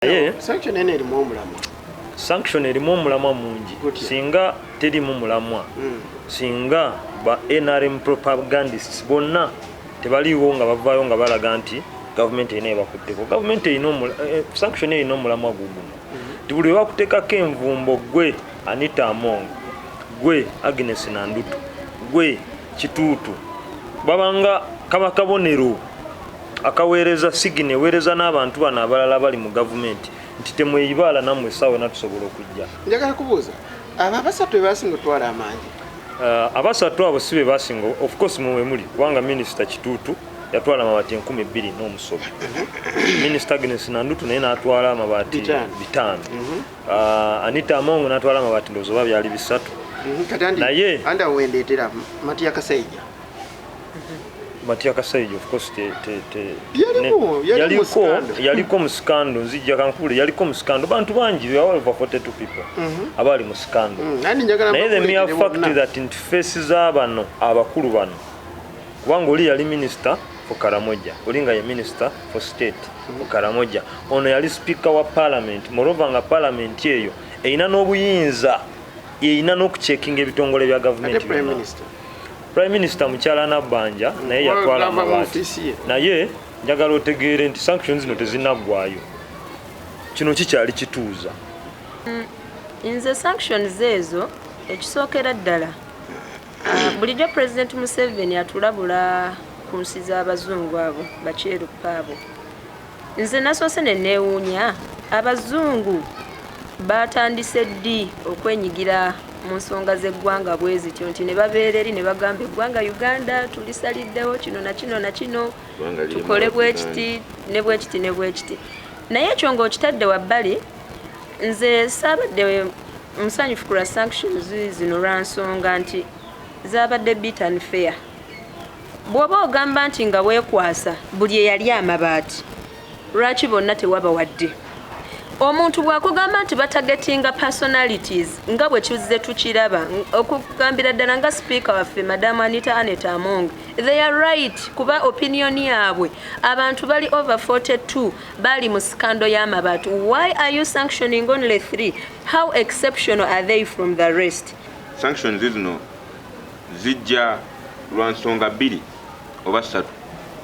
Naye Sanction eno erimu omulamwa. Sanction erimu omulamwa mungi. Gutya? Singa terimu mulamwa, singa ba NRM propagandists bonna tebaliiwo nga bavaayo nga balaga nti gavumenti erina ebakutteko. Gavumenti erina sanction erina omulamwa guguno nti buli lwebakuteekako envumbo, gwe Anita Among, gwe Agnes Nandutu, gwe Kituutu, babanga kaba kabonero akaweereza signal eweereza n'abantu bano abalala abali mu gavumenti nti temweyibaala, nammwe essaawa yonna tusobola okujja. Njagala kubuuza, abo abasatu be basinga otwala amangi? Abasatu abo si be basinga, of course mwe muli, kubanga Minisita Kituutu yatwala amabaati 2000 n'omusobi, Minisita Agnes Nandutu naye n'atwala amabaati 500. 500. Anita Among n'atwala amabaati, ndowooza oba byali 300. Kati andi andi awo wendeetera Matiya Kasaija. Matia Kasaija, of course, te, te, te, Yalimu mu yaliko scandal. Yaliko mu scandal. Nzijja kankubule, yaliko mu scandal. Bantu bangi, there were over 42 people abaali mu scandal. Andi njagala Naye the mere mbakuleetere fact bonna. that nti face z'abano abakulu bano, kubanga oli yali minister for Karamoja, oli nga ye minister for state for Karamoja, ono yali speaker wa parliament, moreover nga parliament eyo erina n'obuyinza, erina n'okucheckinga ebitongole bya Ate gavumenti prime byonna. minister? Prime minister mukyala Nabbanja naye yatwala Gava mu amabaati. ofiisi ye. Naye njagala otegeere nti sanctions zino tezinaggwayo, kino kikyali kituuza. Nze sanctions ezo, ekisookera ddala, bulijjo President Museveni atulabula ku nsi z'abazungu abo bakyeruppe abo. Nze nasoose ne neewuunya, abazungu batandise ddi okwenyigira mu nsonga z'eggwanga bwe zityo, nti ne babeera eri ne bagamba eggwanga Uganda tulisaliddewo kino na kino na kino, Eggwanga lirimu tukole bwe kiti ne bwe kiti ne bwe kiti? Naye ekyo ng'okitadde wabbali, nze saabadde musanyufu ku lwa sanctions zino, lwa nsonga nti zaabadde bit unfair. Bw'oba ogamba nti nga weekwasa buli eyali amabaati, lwaki bonna tewabawadde? Omuntu bw'akugamba nti batargetinga personalities, nga bwe kizze tukiraba, okugambira ddala nga sipiika waffe Madamu Anita Anet Among, they are right, kuba opinion yaabwe, abantu bali over 42 bali mu scandal y'amabaati. Why are you sanctioning only three? How exceptional are they from the rest? Sanctions zino zijja lwa nsonga bbiri oba ssatu.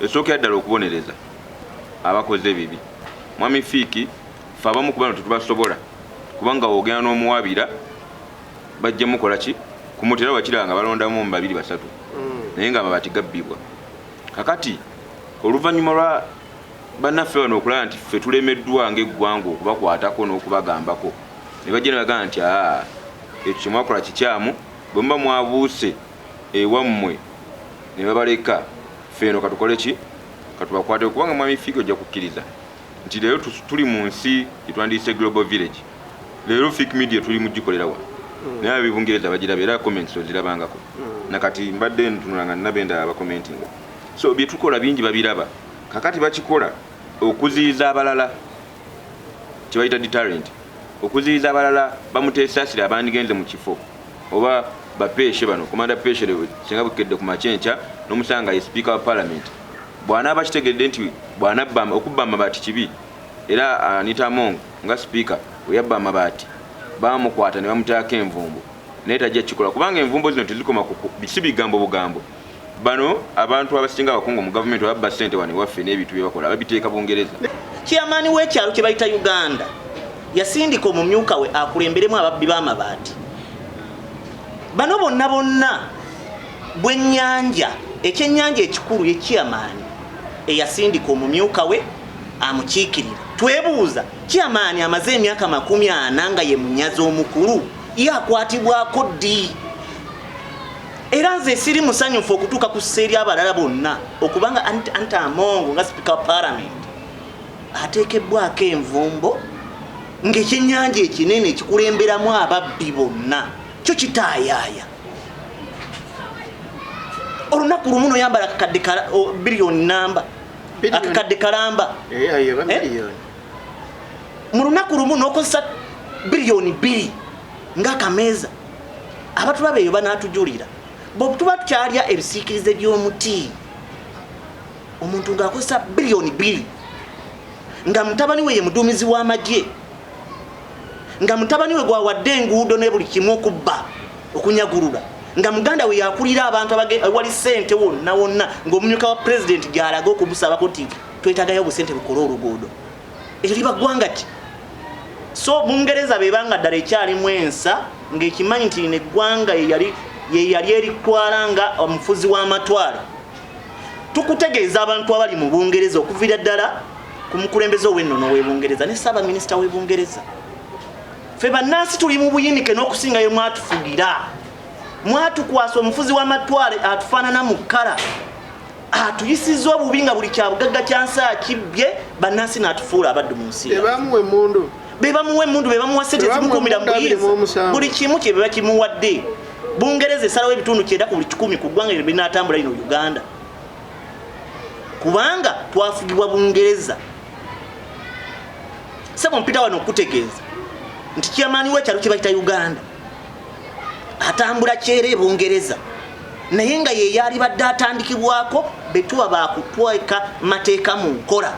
Esookera ddala, okubonereza abakoze ebibi. Mwami Fiiki, fe abamu ku bano tetubasobola, kubanga wogenda n'omuwabira bajja mukola ki kumutera, wakira nga balondamu mu babiri basatu, naye nga amabaati gabbibwa. Kakati oluvannyuma lwa bannaffe bano okulaba nti ffe tulemeddwa ng'eggwanga okubakwatako n'okubagambako, ne bajja ne bagamba nti, "Aa, ekyo kyemwakola kikyamu. Bwe muba mwabuuse ewammwe ne babaleka, ffe eno katukole ki? Katubakwateko." Kubanga mwami Fiiki, ojja kukkiriza nti leero tuli mu nsi gyetwandiise global village. Leero Fik Media tuli mugikolera wano, naye abebungereza bagiraba, era comments ozirabangako. Nakati mbadde ntunula nga nnabe endala bacommentinga. So byetukola bingi babiraba. Kakati bakikola okuziyiza abalala, kyebayita deterrent, okuziyiza abalala bamuteesaasira abandigenze mu kifo oba bapeeshe bano. Komanda Peshe singa bukedde ku makyenkya n'omusanga ye sipiika wa parliament, bw'anaaba kitegedde nti bw'anabba, okubba amabaati kibi, era Anita Among nga sipiika bwe yabba amabaati bamukwata ne bamuteekako envumbo, naye tajja kukikola, kubanga envumbo zino tezikoma si bigambo bugambo. Bano abantu abasinga abakungu mu gavumenti babba ssente wano ewaffe, n'ebintu bye bakola babiteeka Bungereza. Chairman w'ekyalo kye bayita Uganda yasindika omumyuka we akulemberemu ababbi b'amabaati bano bonna bonna. Bwennyanja, ekyennyanja ekikulu ye chairman eyasindika omumyuka we amukiikirira. Twebuuza, chairman amaze emyaka 40 nga ye munyazi omukulu, ye akwatibwako ddi? Era nze siri musanyufu okutuuka ku ssa eri abalala bonna, okubanga Anita Among nga sipiika wa parliament ateekebbwako envumbo, ng'ekyennyanja ekinene ekikulemberamu ababbi bonna kyo kitaayaaya. Olunaku lumu noyambala akakadde biliyoni namba, akakadde kalamba. Eh, ayo eba Eh? miliyoni. Mu lunaku lumu n'okozesa 2 biliyoni ng'akameeza. Abatulaba eyo banaatujulira bwe tuba tukyalya ebisiikirize by'omuti, omuntu ng'akozesa 2 biliyoni. Nga mutabani we ye muduumizi w'amagye, nga mutabani we gwawadde enguudo ne buli kimu okubba, okunyagulula, nga muganda we yakulira abantu awali ssente wonna wonna, ng'omumyuka wa pulezidenti gy'alaga okumusabako nti twetagayo obusente bukole oluguudo. Ekyo liba ggwanga ki? So Bungereza bebanga ddala ekyalimu ensa, ng'ekimanyi nti lino eggwanga ye yali eritwala nga omufuzi w'amatwale. Tukutegeeza abantu abali mu Bungereza, okuviira ddala ku mukulembeze ow'ennono w'e Bungereza ne ssaabaminisita w'e Bungereza, ffe bannansi tuli mu buyinike n'okusingayo. Mwatufugira, mwatukwasa omufuzi w'amatwale atufaanana mu kkala, atuyisizza obubi, nga buli kyabugagga kyansi akibbye, bannansi n'atufuula abaddu mu nsi. Tebamuwa emmundu. Be bamuwa emmundu, be bamuwa sente Tebamuwa zimukuumira mu emmundu abiri mu buyinza. omusanvu. Buli kimu kye bakimuwadde. Bungereza esalawo ebitundu 90% ku ggwanga lino binatambula lino Uganda, kubanga twafugibwa Bungereza. Sebo, mpita wano okutegeeza nti kyamaani w'ekyalo kye bayita Uganda atambula kyera e Bungereza, naye nga ye yali badde atandikibwako betuba bakutweka mateeka mu nkola.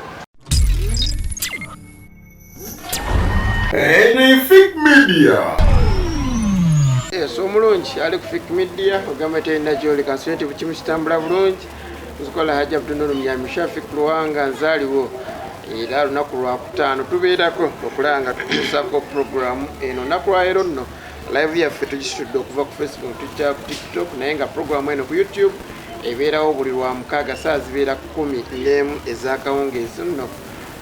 Anything Media. Yes, omulungi ali ku Fik Media, ogamba terina gyoli kansule nti bukimu kitambula bulungi. Nzikola Hajji Abdunuru Myami Shafik Luwanga, nzaaliwo era lunaku lwakutaano tubeerako okulaba nga tutuusako puroguramu eno. Olunaku lwaleero nno live yaffe tugisitudde okuva ku Facebook tujja ku TikTok, naye nga puroguramu eno ku YouTube ebeerawo buli lwa mukaaga, saa zibeera 11 ez'akawungeezi nno,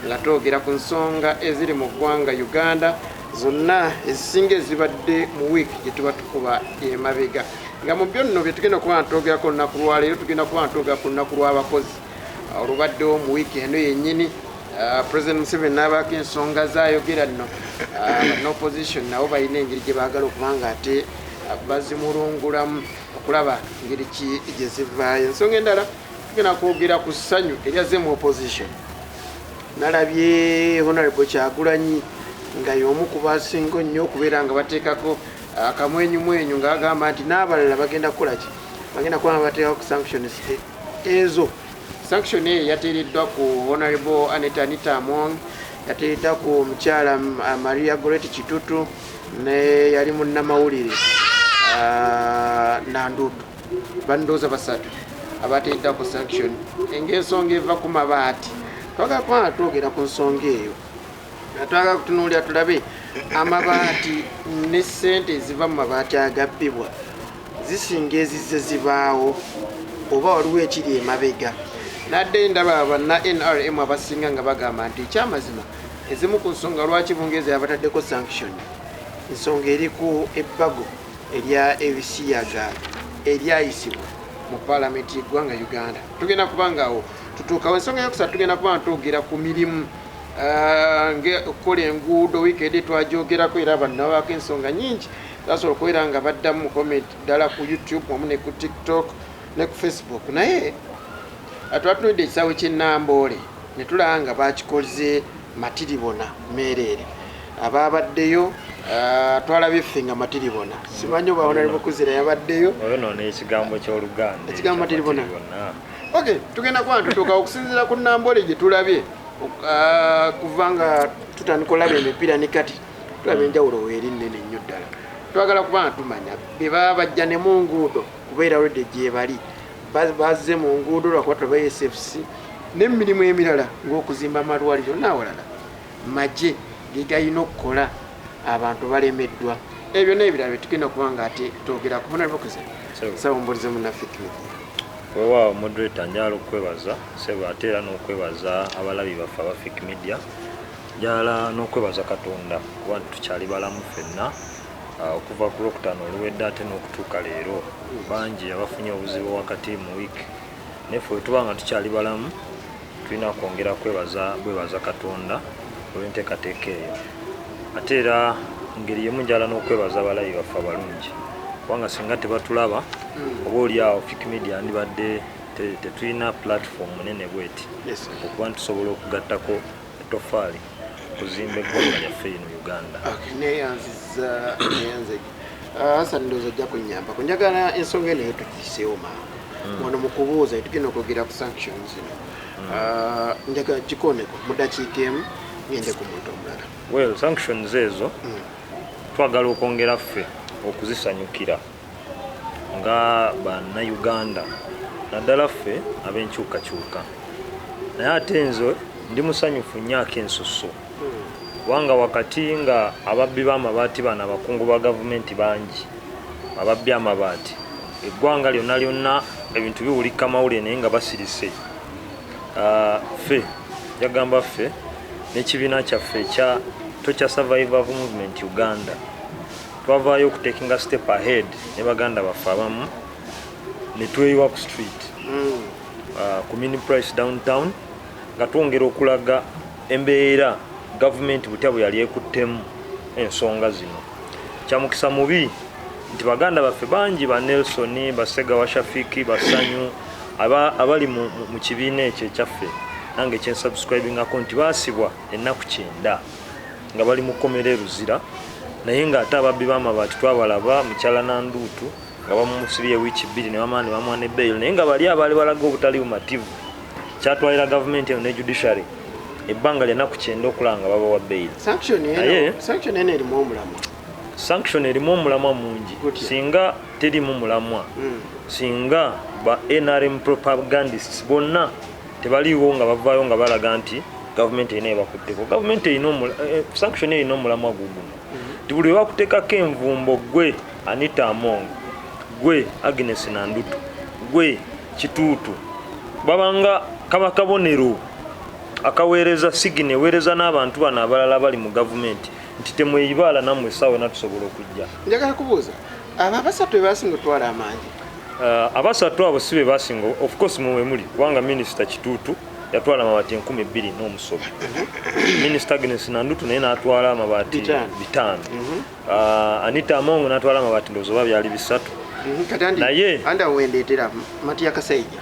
nga twogera ku nsonga eziri mu ggwanga Uganda zonna ezisinga ezibadde mu wiiki gye tuba tukuba emabega. Nga mu byo nno bye tugenda okuba nga twogerako olunaku lwaleero, tugenda kuba nga twogera ku lunaku lw'abakozi olubaddewo mu wiiki eno yennyini. President Museveni n'abaako ensonga zayogera nno, banna opposition nabo balina engeri gye baagala okuba nga ate bazimulungulamu okulaba ngeri ki gye zivaayo. Ensonga endala, tugenda kwogera ku ssanyu eryazze mu opposition. Nalabye Honorable Kyagulanyi nga y'omu ku basinga nnyo okubeera nga bateekako akamwenyumwenyu, nga bagamba nti n'abalala bagenda kukola ki, bagenda kuba nga bateekako sanctions. Ezo sanction eyo yateereddwa ku Honorable Anita Anita Among, yateereddwa ku mukyala Maria Goretti Kitutu, ne yali munnamawulire Nandutu. Bandooza basatu abateereddwa ku sanction ng'ensonga eva ku mabaati. Twagala kuba nga twogera ku nsonga eyo, nga twagala kutunuulira tulabe amabaati ne ssente eziva mu mabaati agabbibwa zisinga ezizze zibaawo, oba waliwo ekiri emabega. Nadde ndaba banna NRM abasinga nga bagamba nti ekyamazima ezimu ku nsonga lwaki Bungereza yabataddeko sanction, ensonga eri ku ebbago erya ebisiyaga eryayisibwa mu paalamenti y'eggwanga Uganda. Tugenda kuba nga awo tutuukawo. Ensonga yokusatu, tugenda kuba nga twogera ku mirimu okukola enguudo. Wiikendi twagyogerako era bannabaako ensonga nyingi zasobola okubeera nga baddamu mu comment ddala ku YouTube wamu ne ku TikTok ne ku Facebook. Naye twatunudde ekisaawe ky'e Namboole ne tulaba nga bakikoze matiribona meereere. Ababaddeyo, twalabye ffe nga matiribona. Simanyi oba Honorable Kuzira yabaddeyo. Oyonoona ekigambo ky'Oluganda. Ekigambo matiribona. Matiribona. Ok, tugenda kuba tutuuka okusinziira ku Namboole gye tulabye, kuva nga tutandika olaba emipiira ne kati tulaba enjawulo weeri nnene nnyo ddala. Twagala kuba nga tumanya be baba bajja ne mu nguudo, kubeera olwedde gye bali bazze mu nguudo lwakuba tulaba SFC n'emirimu emirala ng'okuzimba amalwaliro n'awalala magye ge galina okukola, abantu balemeddwa. Ebyo n'ebirala bye tugenda okuba nga ate twogera ku Honorable Kuzira. Sebo. Saba ombulize munnaffe Media. Weewaawo moderator, njagala okwebaza sebo, ate era n'okwebaza abalabi baffe aba Fik Media. Njagala n'okwebaza Katonda kuba nti tukyali balamu ffenna, okuva ku Lwokutaano oluwedde ate n'okutuuka leero. Bangi abafunye obuzibu wakati mu wiiki, naye ffe bwe tuba nga tukyali balamu tulina kwongera kwebaza bwebaza Katonda olw'enteekateeka eyo. Ate era ngeri yemu njagala n'okwebaza abalabi baffe abalungi, kubanga singa tebatulaba oba oli awo Fik Media yandibadde tetulina platform munene bweti okuba nti tusobola okugattako ettofaali okuzimba eggwanga lyaffe lino Uganda. Okay, neyanziza, neyanzege. Hassan, ndowooza ojja kunnyambako. Njagala ensonga eno yo tugiyiseewo mangu wano mu kubuuza. Tugenda okwogera ku sanctions zino. Njagala gikoneko mu dakiika emu. Ngende ku muntu omulala. Well, sanctions ezo twagala okwongera ffe okuzisanyukira nga Bannayuganda, naddala ffe ab'enkyukakyuka. Naye ate nze ndi musanyufu nnyo ak'ensusso, kubanga wakati nga ababbi b'amabaati bano, abakungu ba gavumenti bangi ababbi amabaati, eggwanga lyonna lyonna ebintu biwulika mawulire naye nga basirise. Ffe jagamba ffe n'ekibiina kyaffe ekya Torture Survivor Movement Uganda twavaayo okutakinga step ahead ne baganda baffe abamu ne tweyiwa ku street ku Mini Price downtown, nga twongera okulaga embeera gavumenti butya bwe yali ekuttemu ensonga zino. Kyamukisa mubi nti baganda baffe bangi, ba Nelson, Basegawa, Shafiki, Basanyu, abali mu kibiina ekyo ekyaffe nange kyensubscribingako, nti baasibwa ennaku 90 nga bali mu kkomera e Luzira, naye ng'ate ababbi b'amabaati twabalaba, mukyala Nanduutu nga bamumusibye wiiki 2 ne bamala ne bamuwa ne bail, naye nga bali abaali balaga obutali bumativu kyatwalira gavumenti eno ne judiciary ebbanga lya nnaku 90 okulaba nga babawa bail. Sanction eno, sanction eno erimu omulamwa. Sanction erimu omulamwa mungi. Gutya? Singa terimu mulamwa, singa ba NRM propagandists bonna tebaliiwo nga bavaayo nga balaga nti gavumenti erina ebakutteko. Gavumenti erina sanction erina omulamwa guguno nti buli we bakuteekako envumbo, gwe Anita Among, gwe Agnes Nandutu, gwe Kituutu, babanga kaba kabonero akaweereza signal eweereza n'abantu bano abalala bali mu gavumenti nti temweyibaala, nammwe essaawa yonna tusobola okujja. Njagala kubuuza, abo abasatu be basinga otwala amangi? Abasatu abo si be basinga, of course mwe muli, kubanga Minisita Kituutu yatwala amabaati 2000 n'omusobo, Minisita Agnes Nandutu naye n'atwala amabaati 500. 500. Anita Among n'atwala amabaati ndowooza oba byali 300. Kati andi andi awo wendeetera Matiya Kasaija.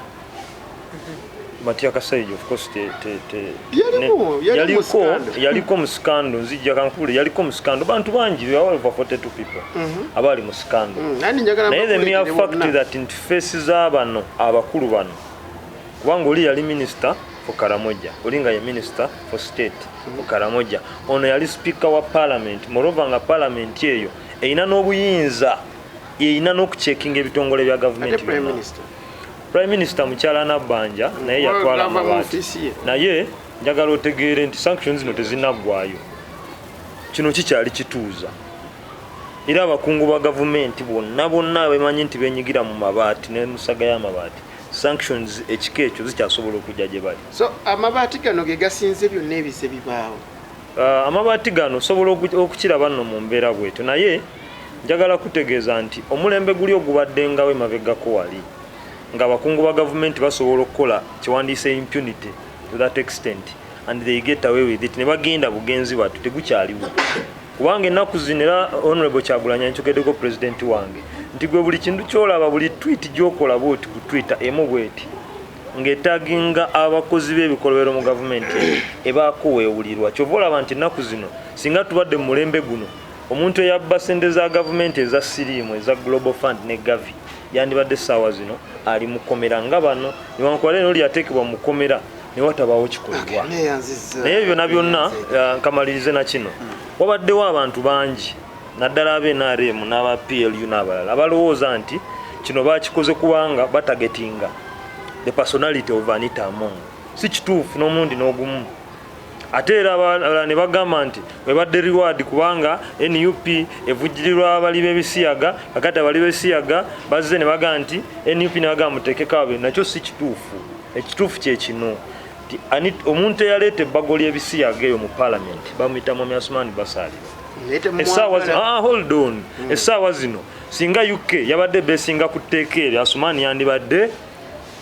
Matia Kasaija, of course, te, te, te, Yalimu mu yaliko scandal. Yaliko mu scandal. Nzijja kankubule, yaliko mu scandal. Bantu bangi, we are over 42 people abali mu scandal. Andi njagala Naye the mere mbakuleetere fact bonna. that nti face z'abano abakulu bano, kubanga oli yali minister for Karamoja, oli nga ye minister for state for Karamoja, ono yali speaker wa parliament, moreover nga parliament eyo erina n'obuyinza, erina n'okucheckinga ebitongole bya Ate gavumenti prime byonna. minister? Prime minister mukyala Nabbanja naye yatwala Ava mu amabaati. ofiisi ye. Naye njagala otegeere nti sanctions zino tezinaggwayo, kino kikyali kituuza, era abakungu ba gavumenti bonna bonna bemanyi nti benyigira mu mabaati ne musaga y'amabaati, sanctions ekika ekyo zikyasobola okujja gye bali. So amabaati gano ge gasinze byonna ebise bibaawo? Amabaati gano osobola okukiraba nno mu mbeera bwetyo, naye njagala kutegeeza nti omulembe guli ogubaddengawo emabegako wali ng'abakungu ba gavumenti basobola okukola kyewandiise impunity to that extent and they get away with it ne bagenda bugenzi battu, tegukyaliwo, kubanga ennaku zino era Honorable Kyagulanyi nkyogeddeko pulezidenti wange nti gwe buli kintu kyolaba, buli tweet gyokola bwoti ku Twitter emu bweti ng'etaginga abakozi b'ebikolobero mu gavumenti ebaako weewulirwa. Kyova olaba nti ennaku zino singa tubadde mu mulembe guno, omuntu eyabba sente za gavumenti eza siriimu, eza Global Fund ne Gavi, yandibadde essaawa zino ali mukomera nga bano, newankubadde noli yateekebwa mu kkomera ne watabaawo kikolebwa. Neyanziza. Naye byonna byonna, nkamalirize na kino. Wabaddewo abantu bangi, naddala aba NRM n'aba PLU n'abalala, abalowooza nti kino bakikoze kubanga batargetinga the personality of Anita Among. Si kituufu n'omulundi n'ogumu. Ate era abalala ne bagamba nti webadde reward kubanga NUP evujjirirwa abali b'ebisiyaga, kakati abali b'ebisiyaga bazze ne bagamba nti NUP, ne bagamba muteekeko abe. Nakyo si kituufu. Ekituufu kye kino nti omuntu eyaleeta ebbago ly'ebisiyaga eyo mu parliament bamuyita Mwami Asuman Basalirwa. Naye temumwagala. Essaawa zino, hold on, essaawa zino singa UK yabadde besinga ku tteeka eryo, Asuman yandibadde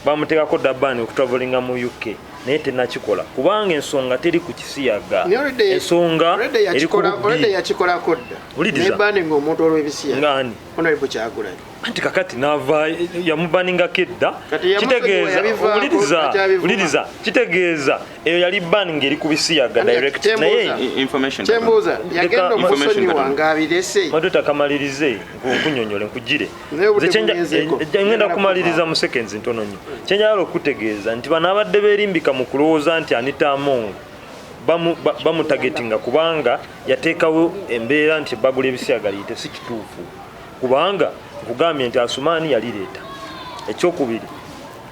bamuteekako dda ban okutravelinga mu UK, naye tenakikola kubanga ensonga teri ku kisiyaga. Naye Ensonga already eri ku already bubbi. Yakikolako dda. Wuliriza. Nebaninga omuntu olw'ebisiyaga. Ngaani? Honorable Kyagulanyi. Anti kakati nava yamubaningako edda. Kati yamusonyiwa, Kitegeeza yabivaako, wuliriza, kati abivuma. wuliriza, kitegeeza eyo yali ban ng'eri ku bisiyaga Anti direct, kyembuuza. naye Information. Kyembuuza, yagenda Information okusonyiwa katono. ng'abirese. Madota, kamalirize nkunyonyole nkugire. Naye obudde Nze bungenzeeko. ngenda Njagala kumaliriza kuva. mu seconds ntono nnyo. Kyenjagala okutegeeza nti bano abadde beerimbika mu kulowooza nti Anita Among Bamutargetinga kubanga yateekawo embeera nti ebbagula ebisiyaga liyite. Si kituufu, kubanga nkugambye nti Asumaani yalireeta. Ekyokubiri,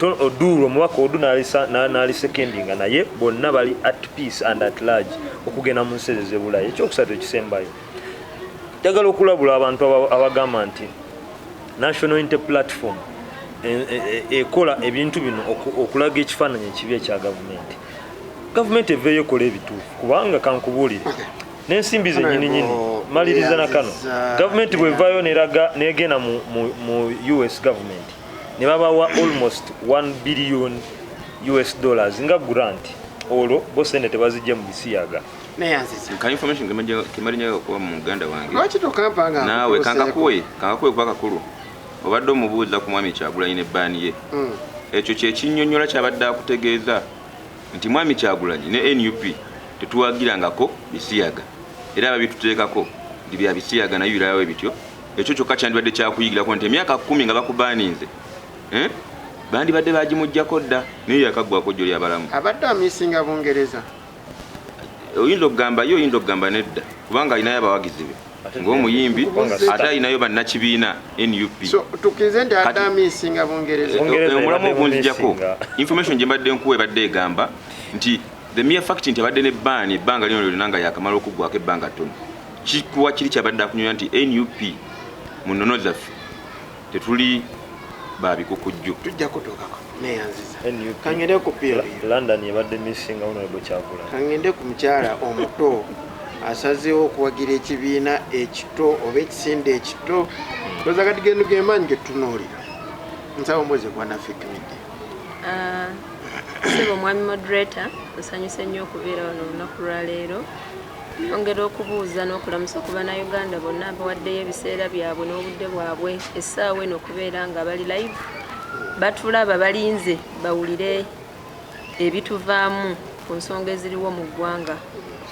Odur, omubaka Odur n'alisecondinga, naye bonna bali at peace and at large okugenda mu nsi ezo ez'ebulaaya. Ekyokusatu ekisembayo, njagala okulabula abantu abagamba nti National Unity Platform ekola ebintu bino okulaga ekifaananyi ekibi ekya gavumenti. Gavumenti eveeyo ekola ebituufu, kubanga kankubuulire, n'ensimbi zenyini nyini, maliriza na kano, gavumenti bwevaayo neraga negenda mu US government ne babawa almost 1 billion US dollars nga grant, olwo bo sente tebazijja mu bisiyaga. Neyanziza. Ka information kemalinyaga okuba mu muganda wange. Lwaki tokampa nga Naawe nkutuuseeko? Kankakuwe kuba kakulu obadde omubuuza ku mwami Kyagulanyi ne ban ye. Ekyo kyekinnyonnyola kyabadde akutegeeza nti mwami Kyagulanyi ne NUP tetuwagirangako bisiyaga, era babituteekako nti bya bisiyaga, naye birawo bityo. Ekyo kyokka kyandibadde kyakuyigirako nti emyaka 10 nga bakubaninze, eh? Bandibadde bagimugjako dda, naye yakaggwako jjo lyabalamu. Abadde amisinga Bungereza. Oyinza okugamba ye, oyinza okugamba nedda, kubanga alinayo abawagizi be Ate ng'omuyimbi, Kubanga ate alinayo bannakibiina NUP. So tukkirize nti abadde Kati- amisinga Bungereza. Bungereza Omulamu ebadde ogunzijjako, mumisinga. information gye mbadde nkuwa ebadde egamba nti the mere fact nti abadde ne ban ebbanga lino lyonna nga yakamala okuggwako ebbanga ttono, kikuwa kiri kyabadde akunyonyola nti NUP mu nnono zaffe tetuli babikukujju. Tujja kutuukako, neyanziza. NUP. Kangende ku PLU. London ebadde missinga Honorable Kyagulanyi. Kangende ku mukyala omuto asazeewo okuwagira ekibiina ekito oba ekisinde ekito. Ndowooza kati gendo gemaanyi getutunuulira. Nsaba omwezi gwa Nafik Media. Ah, ssebo omwami moderator, nsanyuse nnyo okubeera wano olunaku lwaleero. Nyongera okubuuza n'okulamusa ku Bannayuganda bonna abawaddeyo ebiseera byabwe n'obudde bwabwe essaawa eno okubeera nga bali live batulaba, balinze bawulire ebituvaamu ku nsonga eziriwo mu ggwanga.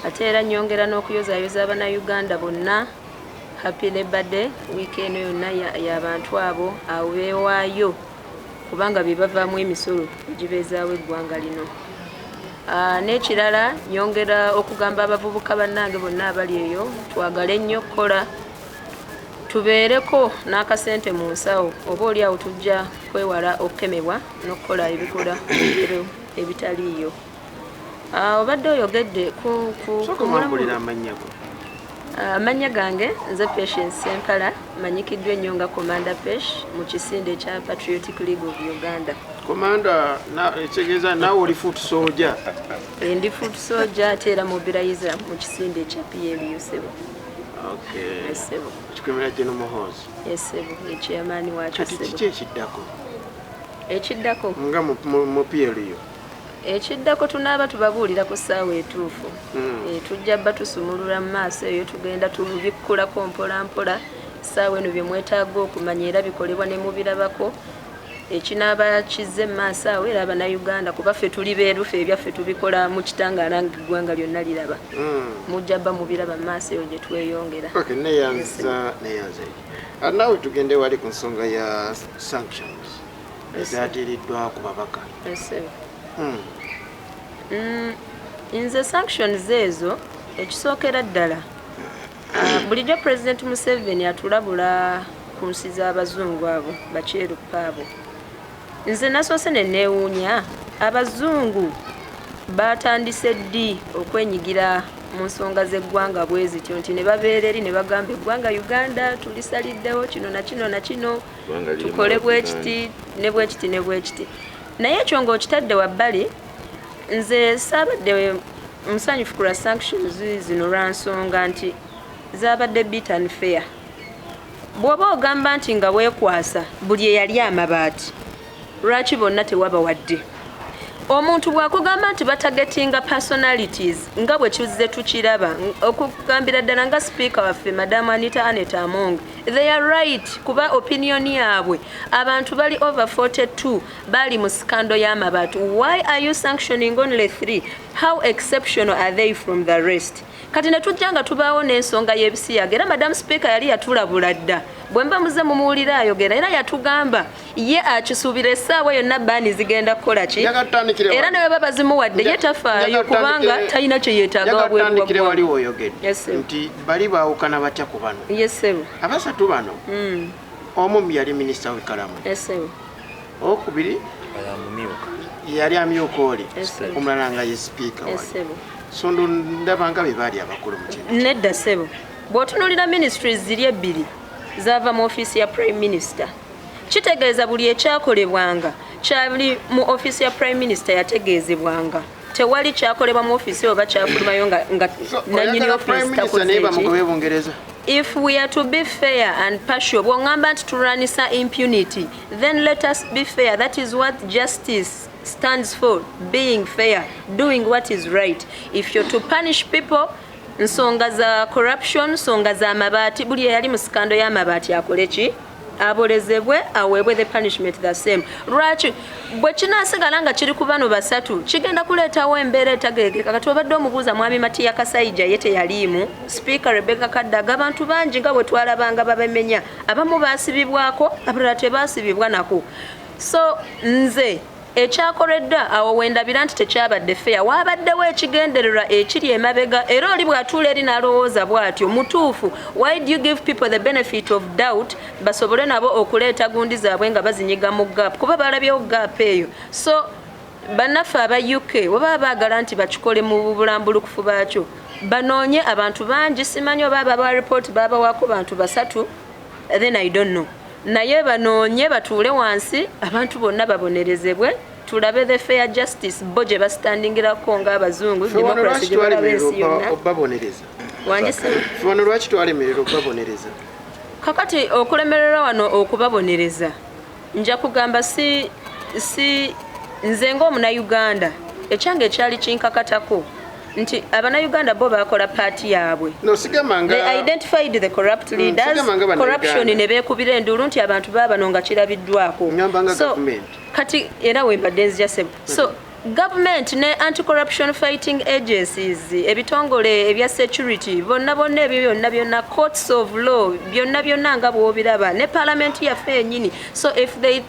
Ate era nyongera n'okuyozaayoza Abannayuganda bonna, happy Labor Day. Wiiki eno yonna y'abantu abo abeewaayo, kubanga be bavaamu emisolo egibeezaawo eggwanga lino. N'ekirala, nyongera okugamba abavubuka bannange bonna abali eyo, twagale nnyo okukola, tubeereko n'akasente mu nsawo, oba oli awo tujja kwewala okukemebwa n'okukola ebikola ebiro ebitaliiyo. Obadde oyogedde Sooka ku mulamu- omwambulira amannya go. Amannya gange nze Patience Sempala, manyikiddwa ennyo nga Commander Pesh mu kisinde ekya Patriotic League of Uganda. Komanda, ekitegeeza naawe oli foot soldier. Ndi foot soldier ate era mobilizer mu kisinde ekya PLU, sebo. Okay. Esebo. Kikwemera General Muhoozi. Esebo, ekyamaani waakyo. Kati Sebo. kiki ekiddako? Ekiddako? Nga mu PLU. Ekiddako tunaaba tubabuulira ku ssaawa etuufu. Tujja bba tusumulula mu maaso eyo, tugenda tubikkulako mpola mpola. Essaawa eno bye mwetaaga okumanya era bikolebwa ne mubirabako. Ekinaaba kizze mu maaso awo, era Abannayuganda, kuba ffe tuli beerufe, ebyaffe tubikola mu kitangaala nga eggwanga lyonna liraba. Mujja bba mubiraba mu maaso eyo gye tweyongera. Okay, neyanza, neyanza. Naawe tugende wali ku nsonga ya sanctions ezaatiriddwa ku babaka. Ssebo. Nze sanctions ezo, ekisookera ddala, bulijjo President Museveni atulabula ku nsi z'abazungu abo bakyeruppe abo. Nze nasoose ne neewuunya, abazungu batandise ddi okwenyigira mu nsonga z'eggwanga bwe zityo, nti ne babeera eri ne bagamba eggwanga Uganda tulisaliddewo kino na kino na kino, Eggwanga lirimu tukole bwe Uganda. kiti ne bwe kiti ne bwe kiti. Naye ekyo ng'okitadde wabbali, nze saabadde musanyufu ku lwa sanctions zino, lwa nsonga nti zaabadde bit unfair. Bw'oba ogamba nti nga weekwasa buli eyali amabaati, lwaki bonna tewabawadde? Omuntu bw'akugamba nti batargetinga personalities nga bwe kizze tukiraba, okugambira ddala nga sipiika waffe Madamu Anita Anet Among, they are right, kuba opinion yaabwe abantu bali over 42 bali mu scandal y'amabaati. Why are you sanctioning only three? How exceptional are they from the rest? Kati ne tujja nga tubaawo n'ensonga y'ebisiyaga, era Madam Speaker yali yatulabula dda. Bwe mba muze mumuwulira ayogera, era yatugamba ye akisuubira essaawa yonna ban zigenda kukola ki, era ne bwe bazimuwadde ye tafaayo kubanga talina kye yeetaaga wabweru wa Tutandikire wali ggwanga. woyogedde Yes, sir. nti bali baawukana batya ku bano Yes, ssebo. abasatu bano? Omu yali minisita w'ekalamu, Yes, ssebo. owokubiri Ayamumyuka. yali amyuka oli, Yes, sir. omulala nga ye sipiika Yes, wali. ssebo. So ndo ndaba nga be baali abakulu mu kintu. Nedda ssebo, bw'otunuulira ministries ziri ebbiri zaava mu ofiisi ya Prime Minister, kitegeeza buli ekyakolebwanga kyali mu ofiisi ya Prime Minister, yategeezebwanga. Tewali kyakolebwa mu ofiisi oba kyafulumayo nga So, nanyini oyagala Prime ofiisi Minister naye takoze ki. bamugobe Bungereza? If we are to be fair and partial, bw'oŋŋamba nti tulwanisa impunity, then let us be fair. That is what justice stands for, being fair, doing what is right. If you're to punish people, nsonga za corruption, nsonga za mabaati, buli eyali mu scandal y'amabaati akole ki? Abolezebwe, aweebwe the punishment the same. Lwaki bwe kinaasigala nga kiri ku bano basatu, kigenda kuleetawo embeera etagerekeka? Kati obadde omubuuza Mwami Matiya Kasaija, ye teyaliimu. Sipiika Rebecca Kadaga, abantu bangi nga bwe twalabanga babemenya, abamu baasibibwako, abalala tebaasibibwa nako. So nze ekyakoleddwa awo wendabira nti tekyabadde fair, waabaddewo ekigendererwa ekiri emabega. Era oli bw'atuula eri n'alowooza bw'atyo mutuufu. Why do you give people the benefit of doubt basobole nabo okuleeta gundi zaabwe nga bazinyiga mu gap, kuba balabyewo gap eyo? So bannaffe aba UK webaba baagala nti bakikole mu bulambulukufu baakyo, banoonye abantu bangi. Simanyi oba ababa report babawaako bantu basatu, then I don't know, naye banoonye batuule wansi, abantu bonna babonerezebwe, tulabe the fair justice bo gye basitandingirako ng'abazungu, Ffe wano democracy lwaki gye balaba ensi twalemererwa yonna. obabonereza? Wangi ssebo? Ffe wano lwaki twalemererwa obabonereza? Kakati okulemererwa wano okubabonereza, nja kugamba si nze ng'omunayuganda, ekyange ekyali kinkakatako nti abanayuganda bo bakola part yaabwe. No, sigamba nga They identified the corrupt leaders, Sigamba nga Bannayuganda. corruption ne beekubira enduulu nti abantu baabano nga kirabiddwako. Ngamba nga So, gavumenti. Kati era wembadde nzija ssebo. So government ne anti-corruption fighting agencies, ebitongole ebya security, bonna bonna, ebyo byonna byonna, courts of law, byonna byonna nga bw'obiraba, ne parliament yaffe yennyini. So if they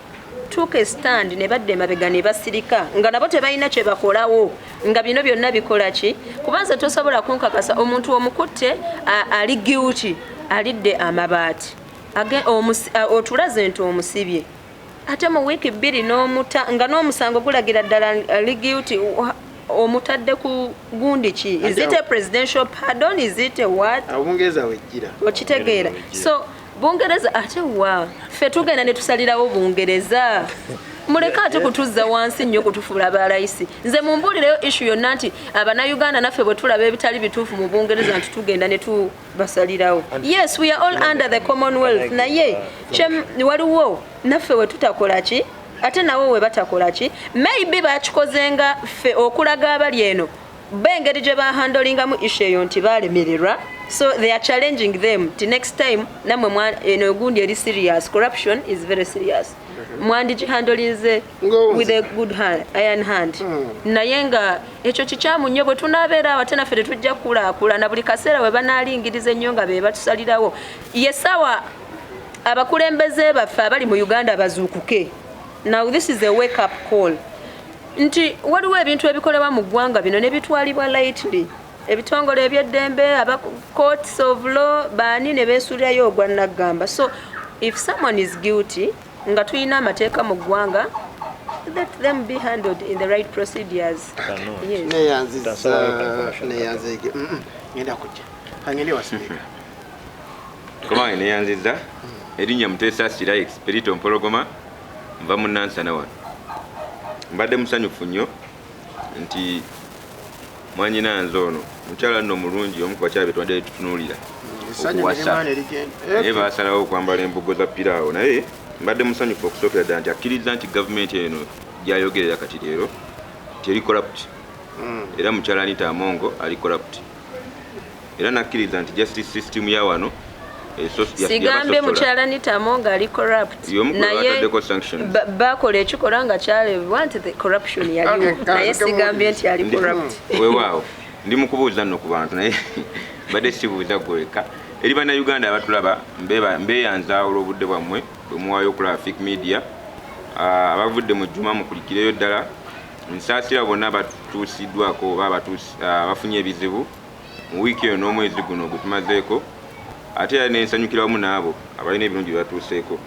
took a stand ne badda emabega ne basirika nga nabo tebalina kye bakolawo, nga bino byonna bikola ki? Kubanza tosobola kunkakasa omuntu omukutte ali guilty, alidde amabaati, otulaze nti omusibye, ate mu wiiki 2 n'omuta nga n'omusango gulagira ddala ali guilty, omutadde ku gundi ki? Is it a presidential pardon? Is it a what? Awo Bungereza wejjira. Okitegeera? Bungereza. So Bungereza ate wa ffe tugenda ne tusalirawo Bungereza? Muleke ate kutuzza wansi nnyo, kutufuula balayisi. Nze mumbuulireyo issue yonna nti Abannayuganda naffe bwe tulaba ebitali bituufu mu Bungereza nti tugenda ne tubasalirawo. Yes, we are all under the Commonwealth, naye waliwo naffe we tutakola ki, ate nabo we batakola ki. Maybe bakikoze nga ffe okulaga abali eno bo engeri gye bahandolingamu issue eyo nti balemererwa, so they are challenging them ti next time nammwe eno gundi eri serious, corruption is very serious, mwandigihandolinze Ng'owunzika. with a good hand, iron hand. Naye nga ekyo kikyamu nnyo. Bwe tunaabeera awo ate naffe tetujja kukulaakulana. Buli kaseera bwe banaalingiriza ennyo nga be batusalirawo, ye ssaawa abakulembeze baffe abali mu Uganda bazuukuke. Now this is a wake up call nti waliwo ebintu ebikolebwa mu ggwanga bino ne bitwalibwa lightly, ebitongole ebyeddembe, aba courts of law, baani, ne beesuulirayo ogwa naggamba. So if someone is guilty, nga tulina amateeka mu ggwanga, let them be handled in the right procedures. Cannot. Yes. Neyanziza. Tasobola information. Neyanzege. Ngenda kujja kangende wa sipiika. Komange neyanziza. Erinnya Muteesa Expedito Mpologoma, nva mu Nansana wano. Mbadde musanyufu nnyo nti mwanyina nze ono mukyala nno omulungi, omu ku bakyala be twadde tutunuulira Essanyu okuwasa. nirimaana erigenda. Naye basalawo okwambala embugo za piraawo. Naye mbadde musanyufu okusookera ddala nti akkiriza nti gavumenti eno gyayogerera kati leero teri corrupt, era mukyala Anita Amongo ali corrupt, era nakkiriza nti justice system ya wano Sigambye yabasosola. Mukyala Anita Amongo ali corrupt, Y'omu ku naye bataddeko sanctions. Bakola ekikolwa nga kyalebwa nti the corruption yaliwo, Okay, naye sigambye nti ali corrupt. Weewaawo. Ndi mu kubuuza nno ku bantu, naye mbadde sibuuza ggwe wekka. Eri Bannayuganda abatulaba, mbeeyanza olw'obudde bwammwe bwe muwaayo okulaba Fik Media. Abavudde mu Juma mukulikireyo ddala. Nsaasira bonna abatuusiddwako oba abafunye ebizibu mu wiiki eno n'omwezi guno gwe tumazeeko, ate era nensanyukira wamu n'abo abalina ebirungi bye batuuseeko.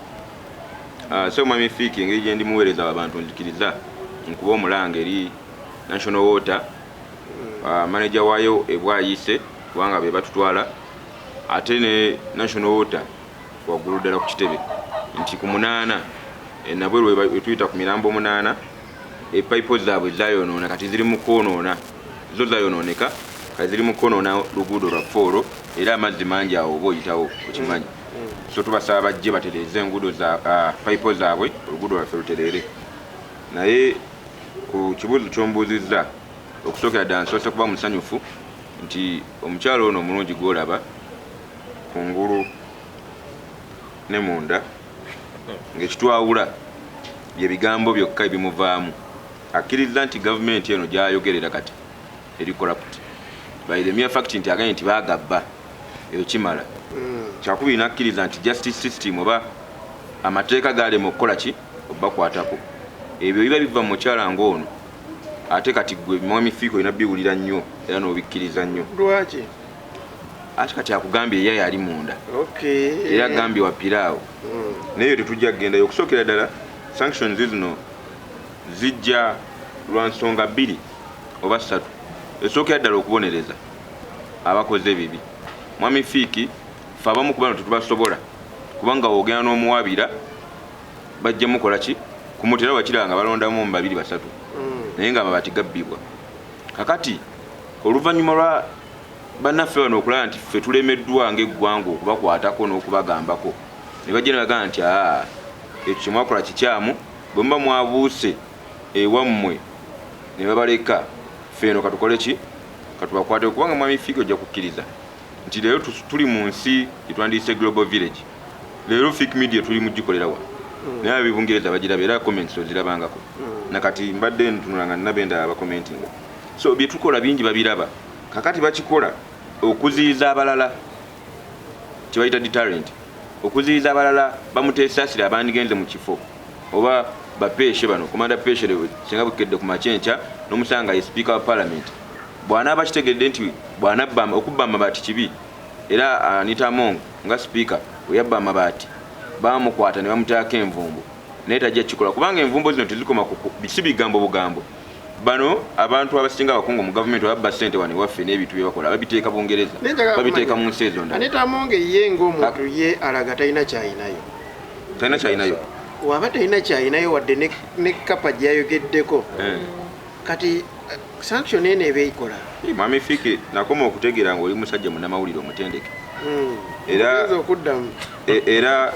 So Mwami Fiiki, engeri gye ndi muweereza w'abantu, nzikiriza nkuba omulanga eri National Water, manager waayo ebwayise, kubanga be batutwala, ate ne National Water waggulu ddala ku kitebe, nti ku 8 enabweru wetuyita ku mirambo 8, epayipo zaabwe zayonoona, kati ziri mu kwonoona, zo zayonooneka, kati ziri mu kwonoona luguudo lwaffe olwo, era amazzi mangi awo oba oyitawo okimanyi. So tubasaba bajje batereeze enguudo za payipo zaabwe, oluguudo lwaffe lutereere. Naye ku kibuuzo ky'ombuuzizza, okusookera ddala nsoose kuba musanyufu nti omukyalo ono omulungi gw'olaba kungulu ne munda, ng'ekitwawula bye bigambo byokka ebimuvaamu, akkiriza nti gavumenti eno gy'ayogerera kati eri corrupt by the mere fact nti agambye nti baagabba, eyo kimala. Kyakubiri, nakkiriza nti justice system oba amateeka galema okukola ki, obakwatako. Ebyo biba biva mu mukyala ng'ono, ate kati gwe Mwami Fiiko olina biwulira nnyo era n'obikkiriza nnyo. Lwaki? Ate kati akugambye ye yali munda, era agambye wa piraawo. Naye eyo tetujja kugendayo. Okusookera ddala, sanctions zino zijja lwa nsonga bbiri oba ssatu. Esookera ddala, okubonereza abakoze ebibi. Mwami Fiiki, ffe abamu ku bano tetubasobola, kubanga wogenda n'omuwabira bajja mukola ki, kumutera wakira nga balondamu mu babiri basatu, naye nga amabaati gabbibwa. Kakati oluvannyuma lwa bannaffe bano okulaba nti ffe tulemeddwa ng'eggwanga okubakwatako n'okubagambako, ne bajja ne bagamba nti aa, ekyo kyemwakola kikyamu, bwe muba mwabuuse ewammwe ne babaleka, ffe eno katukole ki, katubakwateko. Kubanga Mwami Fiiki, ojja kukkiriza nti leero tuli mu nsi gyetwandiise global village. Leero Fik Media tuli mugikolera wano, naye ab'Ebungereza bagiraba, era comments ozirabangako. Nakati mbadde ntunula nga nabenda abakomentinga. So byetukola bingi babiraba. Kakati bakikola okuziyiza abalala, kyebayita deterrent, okuziyiza abalala bamuteesaasira abandigenze mu kifo oba bapeeshe bano. Komanda Peeshe singa bukedde ku makyenkya n'omusanga ye sipiika wa parliament, bw'anaaba kitegedde nti bw'anabba, okubba amabaati kibi, era Anita Among nga sipiika bwe yabba amabaati bamukwata ne bamuteekako envumbo, naye tajja kikola, kubanga envumbo zino tezikoma si bigambo bugambo. Bano abantu abasinga abakungu mu gavumenti babba ssente wano ewaffe, n'ebintu bye bakola babiteeka Bungereza, Naye njagala babiteeka kumanya, mu nsi ezo ndala. Anita Among ye ng'omuntu ye alaga talina kyayinayo. Talina kyalinayo. Waba talina kyayinayo wadde ne kapa gyayogeddeko, kati sanction eno eba ekola? Mwami Fiki, nakoma okutegeera ng'oli musajja munnamawulire omutendeke. Era Oyinza okuddamu. Era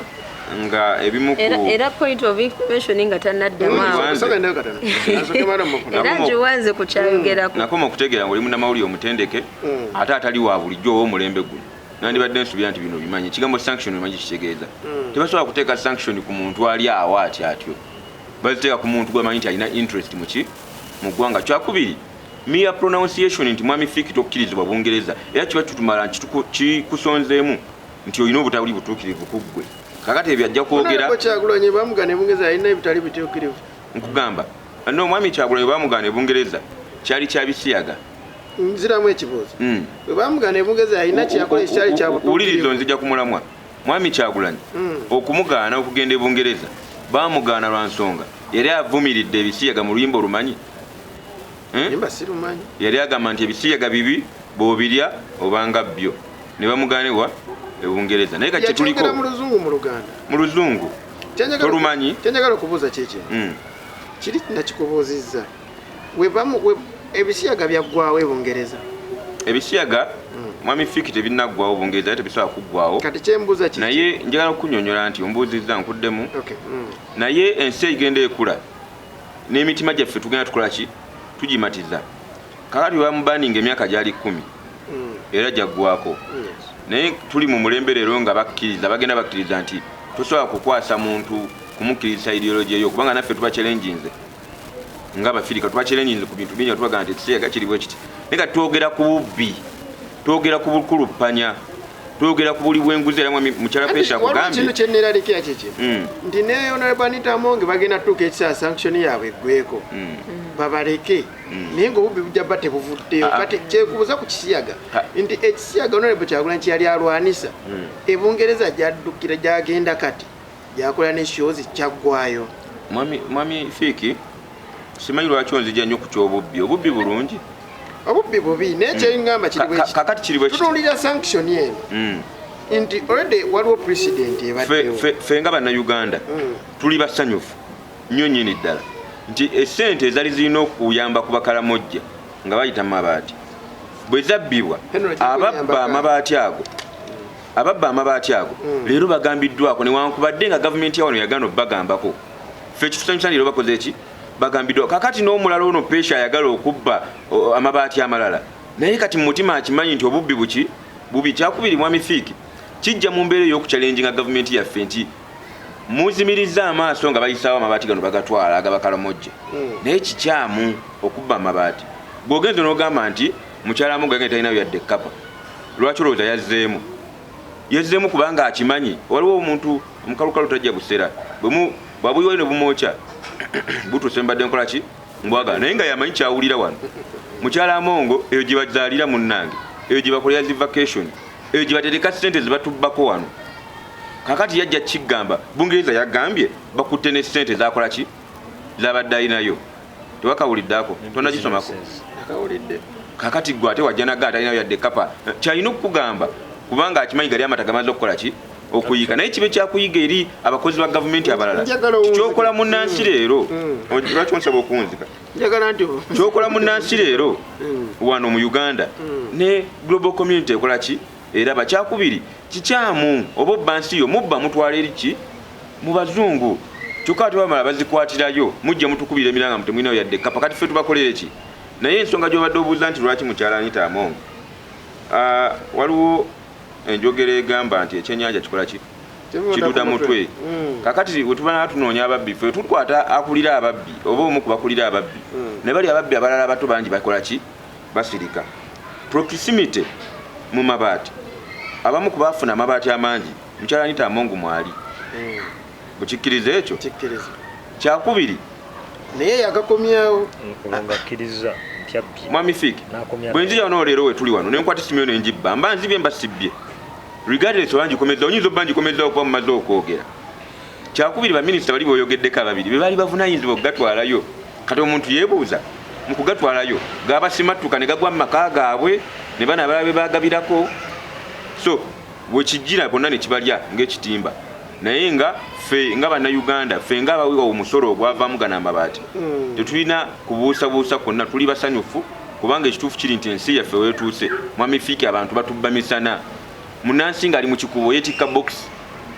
nga ebimu ku Era point of information nga tannaddamu awo. Wanze. Sooka endeyo katono. Asooke mala mufuna. Era ngiwanze ku kyayogerako. Nakoma okutegeera ng'oli munnamawulire omutendeke, ate atali wa bulijjo ow'omulembe guno. Nandibadde nsuubira nti bino bimanyi ekigambo sanction, omanyi kitegeeza. Tebasobola kuteeka sanction ku muntu ali awo ati atyo, baziteeka ku muntu gwamanyi nti alina interest muki, mu ggwanga. Kyakubiri, mere pronunciation nti Mwami Fiki tokkirizibwa Bungereza, era kiba kitumala nti kikusonzeemu nti olina obutabuli butuukirivu ku ggwe. Kakati ebyo ajja kwogera. Honorable Kyagulanyi bamugana Ebungereza, alina ebitali bituukirivu. Nkugamba no, omwami Kyagulanyi bamugana Ebungereza kyali kya bisiyaga. Nziramu ekibuuzo. Bwe bamugana Ebungereza, alina kyeyakola ekikyali kya Wulirizo, butuukirivu? nzija ku mulamwa. Mwami Kyagulanyi okumugaana okugenda e Bungereza, bamugaana lwa nsonga yali avumiridde ebisiyaga mu luyimba olumanyi. Eh? Nimba sirumanyi. Yali agamba nti ebisiyaga bibi, bw'obirya obanga byo, ne bamugaanibwa e Bungereza. Naye kati kyetuliko Yakyogera mu Luzungu, mu Luganda? Mu Luzungu. Tolumanyi? Kyenjagala okubuuza kikino. Kiri nakikubuuzizza, ebisiyaga byaggwawo e Bungereza? Ebisiyaga, Mwami Fiki, tebinaggwawo Bungereza, era tebisobola kuggwawo. Kati kyembuuza kiki? Naye njagala okukunyonyola nti ombuuzizza, nkuddemu. Okay. Naye ensi egenda ekula n'emitima gyaffe, tugenda tukola ki, tugimatiza. Kakati bamubaninga emyaka gyali 10, era gyaggwako. Naye tuli mu mulembe leero nga bakkiriza, bagenda bakkiriza nti tosobola kukwasa muntu kumukkiriza ideology eyo, kubanga naffe tuba challenginze nga Abafirika, tuba challenginze ku bintu bingi, tubagamba nti ekisiyaga kiri bwe kiti. Naye kati twogera ku bubbi, twogera ku bukuluppanya, twogera ku buli bw'enguzi, era mwami mukyala Pesha waliwo akugambye ekintu kyeneraliikira kiki nti ne Honorable Anita Among bagenda tuuka ekiseera sanction yaabwe eggweko, babaleke, naye ngaobubbi bujja bba tebuvuddeyo. Ah, ah. Kati kyekubuza ku kisiyaga nti ekisiyaga Honorable Kyagulanyi kyeyali alwanisa e Bungereza, gyaddukira, gyagenda, kati gyakola ne shows, kyaggwayo. Mwami Fiiki, simanyi lwaki onzija nnyo ku kyobubbi. Obubbi bulungi? Obubbi bubi, naye kyeŋŋamba kiri bwe kiti. Kakati kiri bwe kiti. Tutunuulira sanction eno nti already waliwo president ebaddewo. Ffe nga Bannayuganda tuli basanyufu nnyo nnyini ddala nti esente ezaali zirina okuyamba ku Bakalamojja nga bayita mu mabaati bwe zabbibwa, Henry, ababba kikuyambako. Amabaati ago leero bagambiddwako, newankubadde nga gavumenti yawano yagaana obbagambako. Ffe kitusanyusa nti leero bakoze eki? Bagambiddwa. Kakati n'omulala ono Pesha ayagala okubba amabaati amalala, naye kati mu mutima akimanyi nti obubbi buki? Bubi. Kyakubiri, mwami Fiiki, kijja mu mbeera ey'okuchallenginga gavumenti yaffe nti muzimiriza amaaso nga bayisaawo amabaati gano, bagatwala agabakalamojja, naye kikyamu okubba amabaati. Bw'ogenza n'ogamba nti mukyala mu gagenda talinayo yadde ekkapa, lwaki olowooza yazzeemu? Yazzeemu kubanga akimanyi waliwo omuntu omukalukalu tajja busera, bwabuyiwayo ne bumwokya butuuse mbadde nkola ki mbwagala, naye nga yamanyi kyawulira wano. Mukyala Amongo, eyo gye bazaalira munnange, eyo gye bakolera zi vacation, eyo gye batereka sente ze batubbako wano. Kakati yajja kigamba Bungereza yagambye bakutte ne sente zakola ki zabadde alinayo. Tewakawuliddako? Tonagisomako? Nakawulidde. Kakati gwe ate wajja naga atalinayo yadde kapa, kyalina okukugamba kubanga akimanyi gali amata gamaze okukola ki? Okuyiga. Naye kibe kyakuyiga eri abakozi ba gavumenti abalala. Njagala owunzike. Kyokola munnansi leero, lwaki onsaba okuwunzika? Njagala nti Kyokola munnansi leero wano mu Uganda ne global community ekola ki? Eraba. Kyakubiri, kikyamu oba obba nsi yo, mubba mutwala eri ki? Mu bazungu. Kyokka ate bamala bazikwatirayo, mujja mutukubira emiranga mutemulinayo yadde kapa. Kati ffe tubakolere ki? Naye ensonga gyobadde obuuza nti lwaki mukyala Anita Among, waliwo enjogera egamba nti ekyenyanja kikola ki? Kiduda mutwe. Kakati wetuba tunoonya ababbi, ffe tukwata akulira ababbi oba omu ku bakulira ababbi, ne bali ababbi abalala abato bangi bakola ki? Basirika. Proximity mu mabaati, abamu ku baafuna amabaati amangi mukyala Anita Amongu mwali. Bukikkiriza ekyo? Kikkiriza. Kyakubiri, Naye yagakomyawo. Nkulonga akkiriza nti abbye. Mwami Fik, N'akomya. bwe nzija wano leero, we tuli wano, nenkwata esimu yo nenjibba, mba nzibye, mba sibbye? Regardless oba ngikomezza, oyinza obba ngikomezzawo kuba mumaze okwogera. Kyakubiri, baminisita bali boyogeddeko ababiri be baali bavunanyizibwa okugatwalayo. Kati omuntu yeebuuza, mu kugatwalayo gabasimattuka ne gagwa mu maka gaabwe ne bana abalala be bagabirako, so wekijjira bonna ne kibalya ng'ekitimba. Naye nga ffe nga Bannayuganda, ffe nga abawiwa omusolo ogwavaamu gano amabaati, tetulina kubuusabuusa kwonna, tuli basanyufu kubanga ekituufu kiri nti ensi yaffe weetuuse, mwami Fiiki, abantu batubba misana. Munansi ng'ali mu kikubo yeetikka bokisi,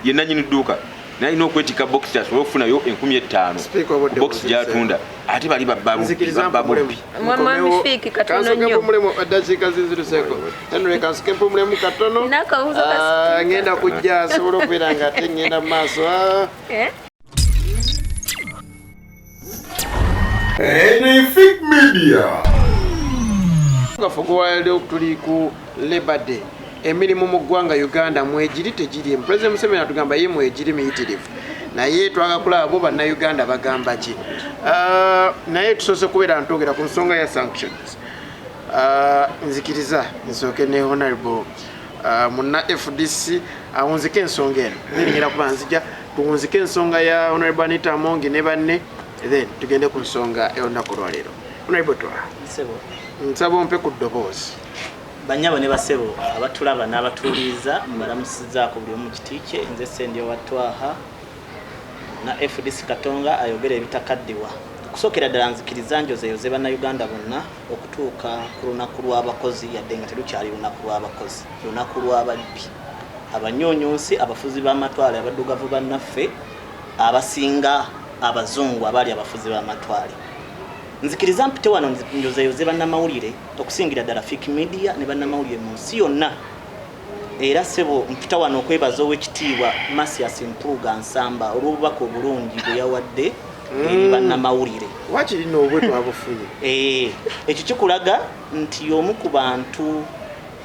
ye nanyini dduuka, naye alina okwetikka bokisi asobole okufunayo 5000 Speaker, obudde ku bokisi buziise. gy'atunda, ate bali babba bubbi, Nzikiriza babba mpumulemu. bubbi. Mwami Fiiki, katono nnyo. Mpumulemu eddakiika zinziruseeko. Henry, kansuke mpumulemu katono. N'akabuuzo ka Ah, speaker. ngenda kujja asobola okubeera nga ate ngenda mu maaso. Ah. Eh? Anything Media. Gaffe ogwaleero tuli ku Labor Day. Emirimu mu ggwanga Uganda mwegiri, tegirimu? President Museveni atugamba ye mwegiri miyitirivu, naye twagala kulaba bo Bannayuganda bagamba ki. Ah, naye tusoose kubeera ntwogera ku nsonga ya sanctions. Ah, nzikiriza nsooke ne Honorable munna FDC awunzike ensonga eno, then kuba nzija tuwunzike ensonga ya Honorable Anita Amongi ne banne, then tugende ku nsonga ey'olunaku olwaleero. Honorable Twaha. Ssebo. Nsaba ompe ku ddoboozi. Bannyabo ne basebo abatulaba n'abatuuliza, mbalamusizaako buli omu mu kiti kye. Nze Sendyo wa Twaha na FDC Katonga ayogera ebitakaddiwa. Okusookera ddala nzikiriza njozeyoze Bannayuganda bonna okutuuka ku lunaku lw'abakozi, yadde nga terukyali lunaku lw'abakozi, lunaku lw'ababbi, abanyonyonsi, abafuzi b'amatwale, abaddugavu bannaffe abasinga abazungu abaali abafuzi b'amatwale. Nzikiriza mpite wano njozeyoze bannamawulire, okusingira ddala Fik Media ne bannamawulire mu nsi yonna. Era ssebo, mpita wano okwebaza Owekitiibwa Masias Mpuuga Nsamba olw'obubaka obulungi bwe yawadde. eri bannamawulire. Wakiri n'obwe twabufunye. Ekyo kikulaga nti omu ku bantu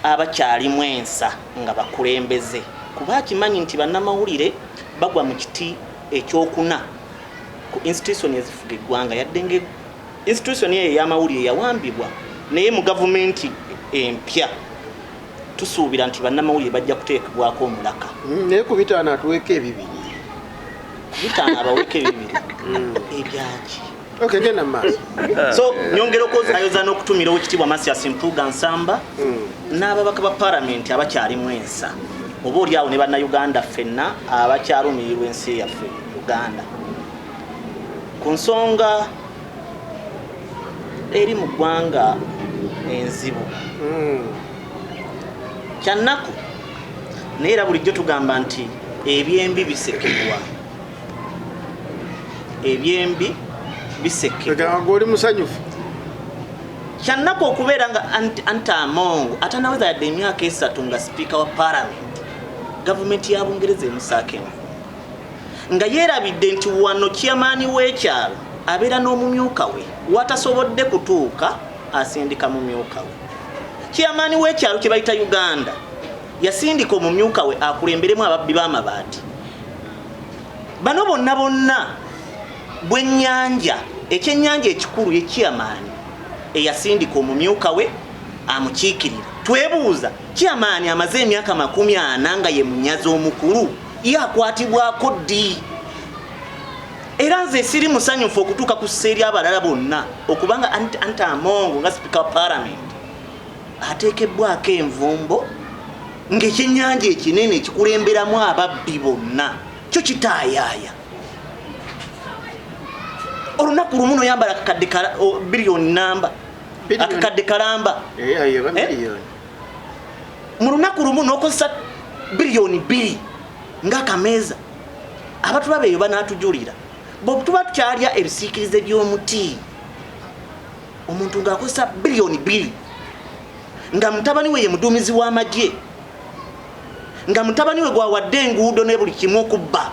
abakyalimu ensa nga bakulembeze, kuba akimanyi nti bannamawulire bagwa mu kiti ekyokuna ku institution ezifuga eggwanga. Yadde nga institution eyo ey'amawulire yawambibwa, naye mu gavumenti empya tusuubira nti bannamawulire bajja kuteekebwako omulaka. Naye ku 5 atuweeko ebibiri. 5 abaweeko ebibiri ebyaki? Okay, genda mu maaso. So nyongera okwozayoza n'okutumira Oweekitiibwa Mathias Mpuuga Nsamba n'ababaka ba palamenti abakyalimu ensa, oba oli awo ne bannayuganda ffenna abakyalumirirwa ensi yaffe Uganda ku nsonga eri mu ggwanga enzibu. Kyannaku, naye era bulijjo tugamba nti ebyembi bisekebwa. Ebyembi bisekebwa. Gwe oli musanyufu. Kyannaku okubeera nga Anita Among atanaweza yadde emyaka 3 nga sipiika wa palamenti, gavumenti ya Bungereza emusaako envumbo, nga yeerabidde nti wano chairman w'ekyalo abeera n'omumyuka we, watasobodde kutuuka asindika mumyuka we. Chairman w'ekyalo kye bayita Uganda yasindika omumyuka we akulemberemu ababbi b'amabaati. Bano bonna bonna bwennyanja, ekyennyanja ekikulu ye chairman eyasindika omumyuka we amukiikirira. Twebuuza, chairman amaze emyaka 40 nga ye munyazi omukulu, ye akwatibwako ddi? Era nze siri musanyufu okutuuka ku sseeri abalala bonna okubanga Anita Among nga sipiika wa palamenti ateekebbwako envumbo ng'ekyennyanja ekinene ekikulemberamu ababbi bonna kyo kitaayaaya. Olunaku lumu noyambala akakadde biliyoni namba, akakadde kalamba. Mu lunaku lumu n'okozesa biliyoni 2 ng'akameeza. Abatulaba eyo banaatujulira. Bwe tuba tukyalya ebisiikirize by'omuti, omuntu ng'akozesa biliyoni 2, nga mutabani we ye muduumizi w'amagye, nga mutabani we gwawadde enguudo ne buli kimu okubba,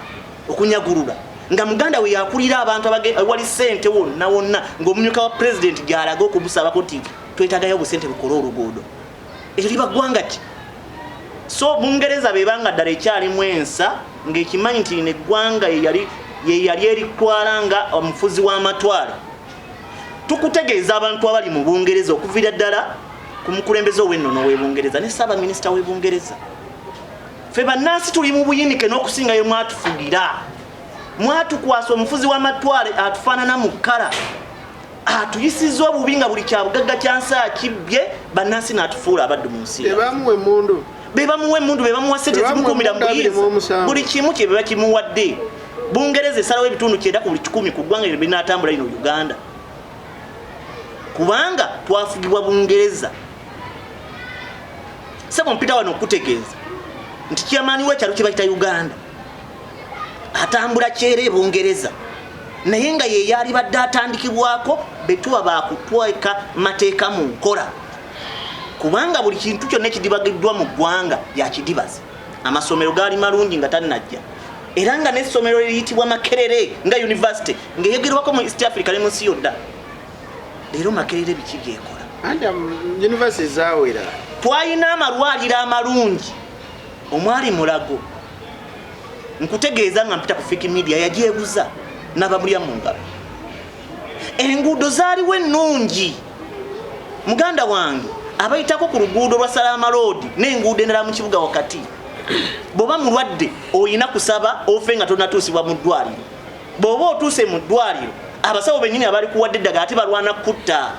okunyagulula, nga muganda we yakulira abantu awali ssente wonna wonna, ng'omumyuka wa pulezidenti gy'alaga okumusabako nti twetagayo obusente bukole oluguudo. Ekyo liba ggwanga ki? So Bungereza bebanga ddala ekyalimu ensa ng'ekimanyi nti lino eggwanga ye yali eritwala nga omufuzi w'amatwale. Tukutegeeza abantu abali mu Bungereza okuviira ddala ku mukulembeze ow'ennono w'e Bungereza ne ssaabaminisita w'e Bungereza. Ffe bannansi tuli mu buyinike n'okusingayo mwatufugira. Mwatukwasa omufuzi w'amatwale atufaanana mu kkala, atuyisizza obubi nga buli kyabugagga kya nsi akibbye, bannansi n'atufuula abaddu mu nsi. Bebamuwa emmundu. Bebamuwa emmundu, bebamuwa ssente zimukuumira mu buyinza. Buli kimu kye bakimuwadde. Bungereza esalawo ebitundu 9 ku buli 100 ku ggwanga lino binaatambula lino Uganda. Kubanga twafugibwa Bungereza. Ssebo mpita wano okutegeeza nti chairman w'ekyalo kye bayita Uganda atambula kyere Bungereza, naye nga ye yalibadde atandikibwako betuba bakutweka mateeka mu nkola, kubanga buli kintu kyonna ekidibagiddwa mu ggwanga yakidibaza. Amasomero gaali malungi nga tannajja, era nga n'essomero eriyitibwa Makerere nga university ng'eyogerwako mu East Africa ne mu nsi yonna. Leero Makerere biki byekola? Anti university zaawera. Twalina amalwaliro amalungi omwali Mulago. Nkutegeeza nga mpita ku Fik Media yagyeguza n'abamulya mu ngalo. Enguudo zaaliwo ennungi. Muganda wange abayitako ku luguudo lwa Salama Road n'enguudo endala mu kibuga wakati, bw'oba mulwadde olina kusaba ofe nga tonnatuusibwa mu ddwaliro. Bw'oba otuuse mu ddwaliro, abasawo bennyini abali kuwadde eddagala ate balwana kutta.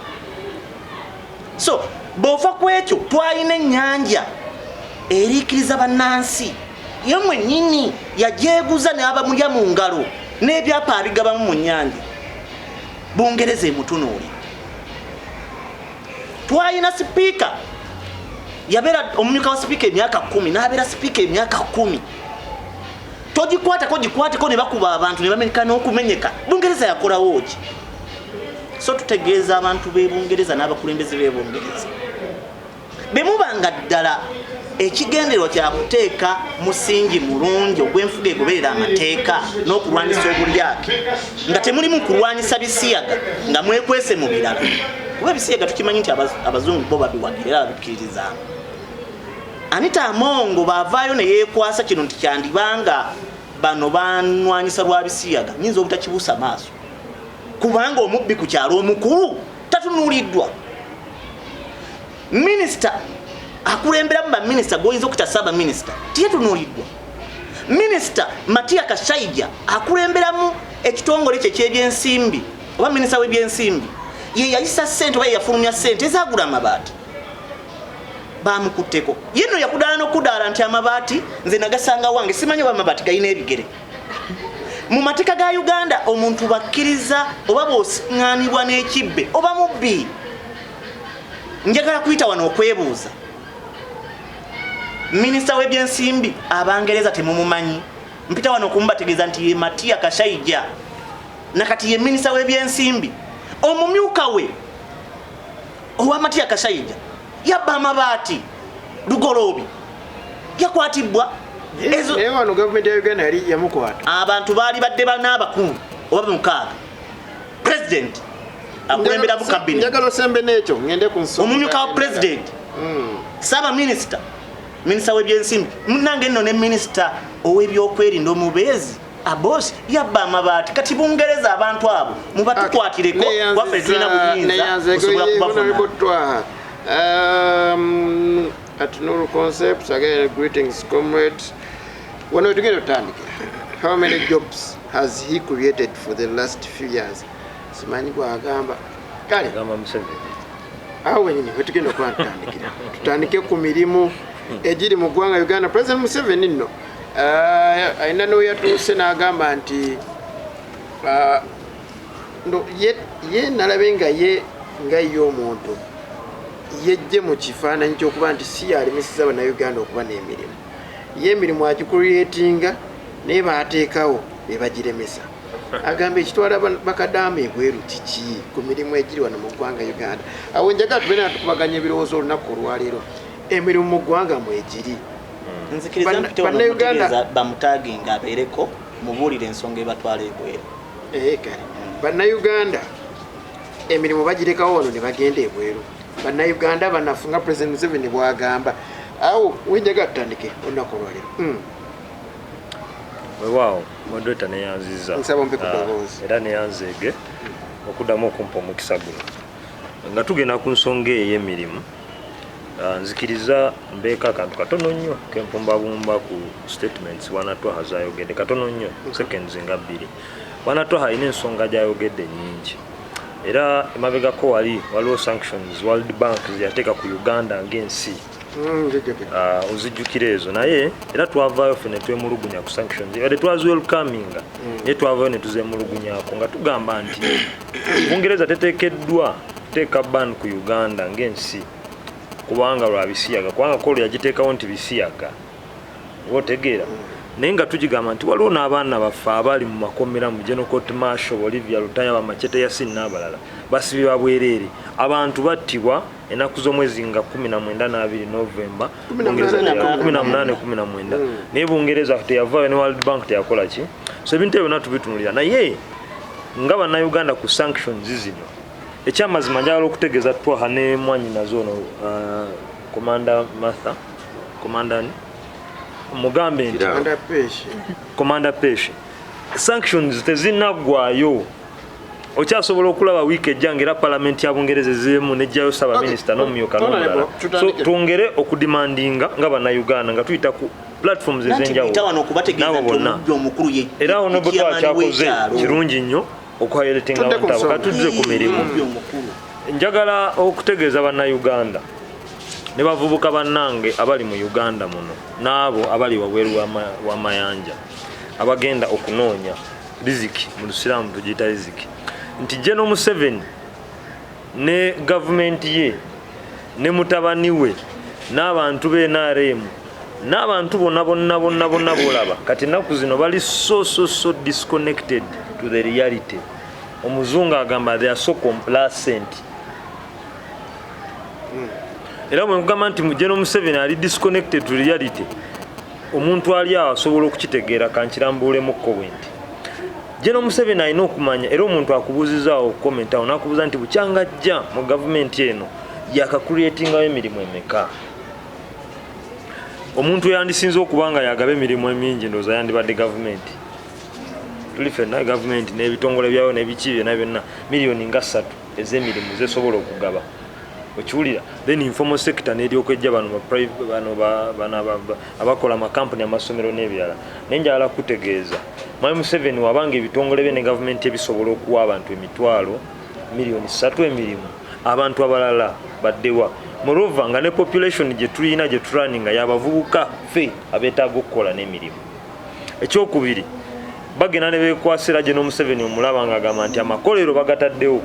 So bw'ova ku ekyo, twalina ennyanja eriikiriza bannansi, ye mwennyini yagyeguza n'abamulya mu ngalo n'ebyapa abigabamu mu nnyanja. Bungereza emutunuulidde. Twalina sipiika, yabeera omumyuka wa sipiika emyaka 10, n'abeera sipiika emyaka 10. Togikwatako, gikwateko ne bakuba abantu ne bamenyeka n'okumenyeka. Bungereza yakolawo ki? So tutegeeza abantu b'e Bungereza n'abakulembeze b'e Bungereza, bwe mubanga ddala Ekigendererwa kyakuteeka musingi mulungi ogw'enfuga egoberera amateeka n'okulwanyisa obulyake, nga temulimu kulwanyisa bisiyaga nga mwekwese mu birala, kuba ebisiyaga tukimanyi nti abazungu bo babiwagira era babikkiririzaamu. Anita Amongo baavaayo ne yeekwasa kino nti kyandibanga bano banwanyisa lwa bisiyaga, nyinza obutakibuusa maaso, kubanga omubbi ku kyalo omukulu tatunuuliddwa. Minisita akulemberamu baminisita gwoyinza okuyita ssaabaminisita tiyetunuuliddwa. Minisita Matia Kashaija akulemberamu ekitongole kye eky'ebyensimbi oba minisita w'ebyensimbi ye yayisa ssente oba ye yafulumya ssente ezagula amabaati, bamukutteko. Ye nno yakudaala n'okudaala nti amabaati nze nagasanga wange, simanyi oba amabaati galina ebigere. Mu mateeka ga Uganda omuntu bakkiriza oba bw'osiŋŋaanibwa n'ekibbe oba mubbi. Njagala kuyita wano okwebuuza, minisita w'ebyensimbi Abangereza temumumanyi? Mpita wano okumubategeeza nti ye Matia Kashaija, nakati ye minisita w'ebyensimbi. Omumyuka we owa Matia Kashaija yabba amabaati Lugoloobi, yakwatibwa. Naye wano gavumenti ya Uganda yali yamukwata. Abantu baali badde bana abakulu oba mukaaga, president akulemberamu cabinet. Njagala osembe n'ekyo ngende ku nsonga. Omumyuka wa president, ssaabaminisita, minisita w'ebyensimbi, munnange nno ne minisita ow'ebyokwerinda omubeezi Abosi yabba amabaati. Kati Bungereza abantu abo mubatukwatireko, waffe tulina buyinza osobola kubavuna. At Nuru Concepts, again, greetings, comrades. Wano tugenda tutandikira. How many jobs has he created for the last few years? Simanyi gwagamba. Kale. Gamba Museveni. Awo wenyini wetugenda okuba tutandikira. Tutandike ku mirimu egiri mu ggwanga Uganda. President Museveni nno alina n'we yatuuse n'agamba nti ye nalabe nga ye nga ye omuntu yejje mu kifaananyi ky'okuba nti si yalemeseza Bannayuganda okuba n'emirimu. Ye emirimu agicreatinga, naye baateekawo be bagiremesa. Agamba ekitwala bakadaama ebweru kiki ku mirimu egiri wano mu ggwanga Uganda? Awo njagala tubeere nga tukubaganya ebirowoozo olunaku olwaleero. Emirimu mu ggwanga mwegiri. Nzikiriza mpite wano Bannayuganda omutegeeza bamutaginga abeereko mubuulire ensonga ebatwala ebweru. Kale Bannayuganda emirimu bagirekawo wano ne bagenda ebweru. Bannayuganda banafu nga President Museveni bw'agamba. Awo wenjagala tutandike olunaku olwaleero. Weewaawo moderator, neyanziza. Nsaba ompe ku ddoboozi. Era neyanzeege okuddamu okumpa omukisa guno nga tugenda ku nsonga eyo ey'emirimu. Nzikiriza mbeeko akantu katono nnyo kempumbabumba ku statements Bwana Twaha zayogedde, katono nnyo, seconds nga 2. Bwana Twaha alina ensonga gyayogedde nnyingi, era emabegako wali waliwo sanctions World Bank zeyateeka ku Uganda ng'ensi. Ozijjukira ezo? Naye era twavaayo ffe ne twemulugunya ku sanctions, wadde twaziwelcominga, naye twavaayo ne tuzemulugunyako nga tugamba nti Bungereza teteekeddwa kuteeka ban ku Uganda ng'ensi kubanga lwa bisiyaga, kubanga kolo yagiteekawo nti bisiyaga, oba otegeera. Naye nga tugigamba nti waliwo n'abaana baffe abali mu makomera mu General Court Martial, Olivia Lutaya, Bamachete Yasin n'abalala basibibwa bwereere. Abantu battibwa ennaku z'omwezi nga 19 n'abiri Novemba, 18, 19, naye Bungereza teyavaayo ne World Bank teyakola ki. So ebintu ebyo byonna tubitunulira, naye nga Bannayuganda ku sanctions zino, ekyamazima njagala okutegeeza Twaha ne mwanyinaze ono, Commander Martha, Commander mugambe nti Commander Peshi. Commander Peshi, sanctions tezinaggwayo. Okyasobola okulaba wiiki ejja nga era palamenti ya Bungereza ezeemu nejjayo ssaabaminisita n'omumyuka n'omulala. So twongere okudemandinga nga Bannayuganda nga tuyita ku platforms ez'enjawulo nabo bonna. Era honorable twakyakoze kirungi nnyo okuhighlightinga abantu abo. Katudde ku mirimu. Njagala okutegeeza Bannayuganda ne bavubuka bannange abali mu Uganda muno n'abo abali wabweru w'amayanja abagenda okunoonya riziki, mu Lusiraamu tugiyita riziki, nti General Museveni ne gavumenti ye ne mutabani we n'abantu b'NRM n'abantu bonna bonna bonna bonna bolaba kati ennaku zino bali so so so disconnected to the reality. Omuzungu agamba they are so complacent. Era bwe nkugamba nti General Museveni ali disconnected to reality, omuntu ali awo asobola okukitegeera. Kankirambuulemukko bwe nti General Museveni alina okumanya, era omuntu akubuuzizaawo comment awo n'akubuuza nti bukyanga ajja mu gavumenti eno yakacreatingayo emirimu emeka? Omuntu yandisinze okuba nga yagaba emirimu emingi, ndowooza yandibadde gavumenti. Tuli ffenna gavumenti n'ebitongole byayo n'ebiki byonna byonna, miliyoni nga 3 ez'emirimu zesobola okugaba, okiwulira? Then informal sector neryoka ejja, bano bano abakola amakampuni, amasomero n'ebirala. Naye njagala kutegeeza, Mwami Museveni wabanga ebitongole bye ne gavumenti ebisobola okuwa abantu emitwalo miliyoni 3 emirimu, abantu abalala baddewa? Moreover, nga ne population gye tulina, gye turaninga, yabavubuka ffe abeetaaga okukola n'emirimu. Ekyokubiri, bagenda ne bekwasira gye n'Omuseveni, omulaba nga agamba nti amakolero bagataddewo,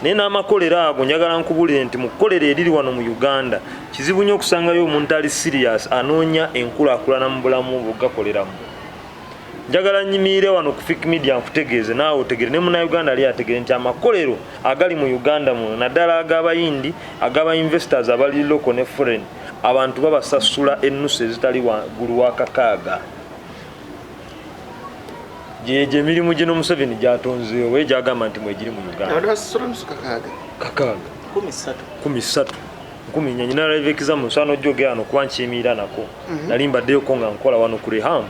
naye n'amakolero ago, njagala nkubulire nti mu kkolero eriri wano mu Uganda kizibu nnyo okusangayo omuntu ali serious anoonya enkulaakulana mu bulamu bwe gakoleramu. Njagala nyimiire wano ku Fik Media nkutegeeze, naawe otegere, ne Munauganda ali ategere nti amakolero agali mu Uganda muno, naddala ag'Abayindi, ag'aba investors abali local ne foreign, abantu babasasula ennusu ezitali waggulu wa 6. Gyegyo emirimu gino Museveni gyatonzeewo, ye gyagamba nti mwegiri mu Uganda. Abantu basasula nusu 6? 6. 13. 13, 14. Nyina live exam, nsobola nojjogera wano kuba nkiyimirira nako. Nali mbaddeyoko nga nkola wano ku Reham.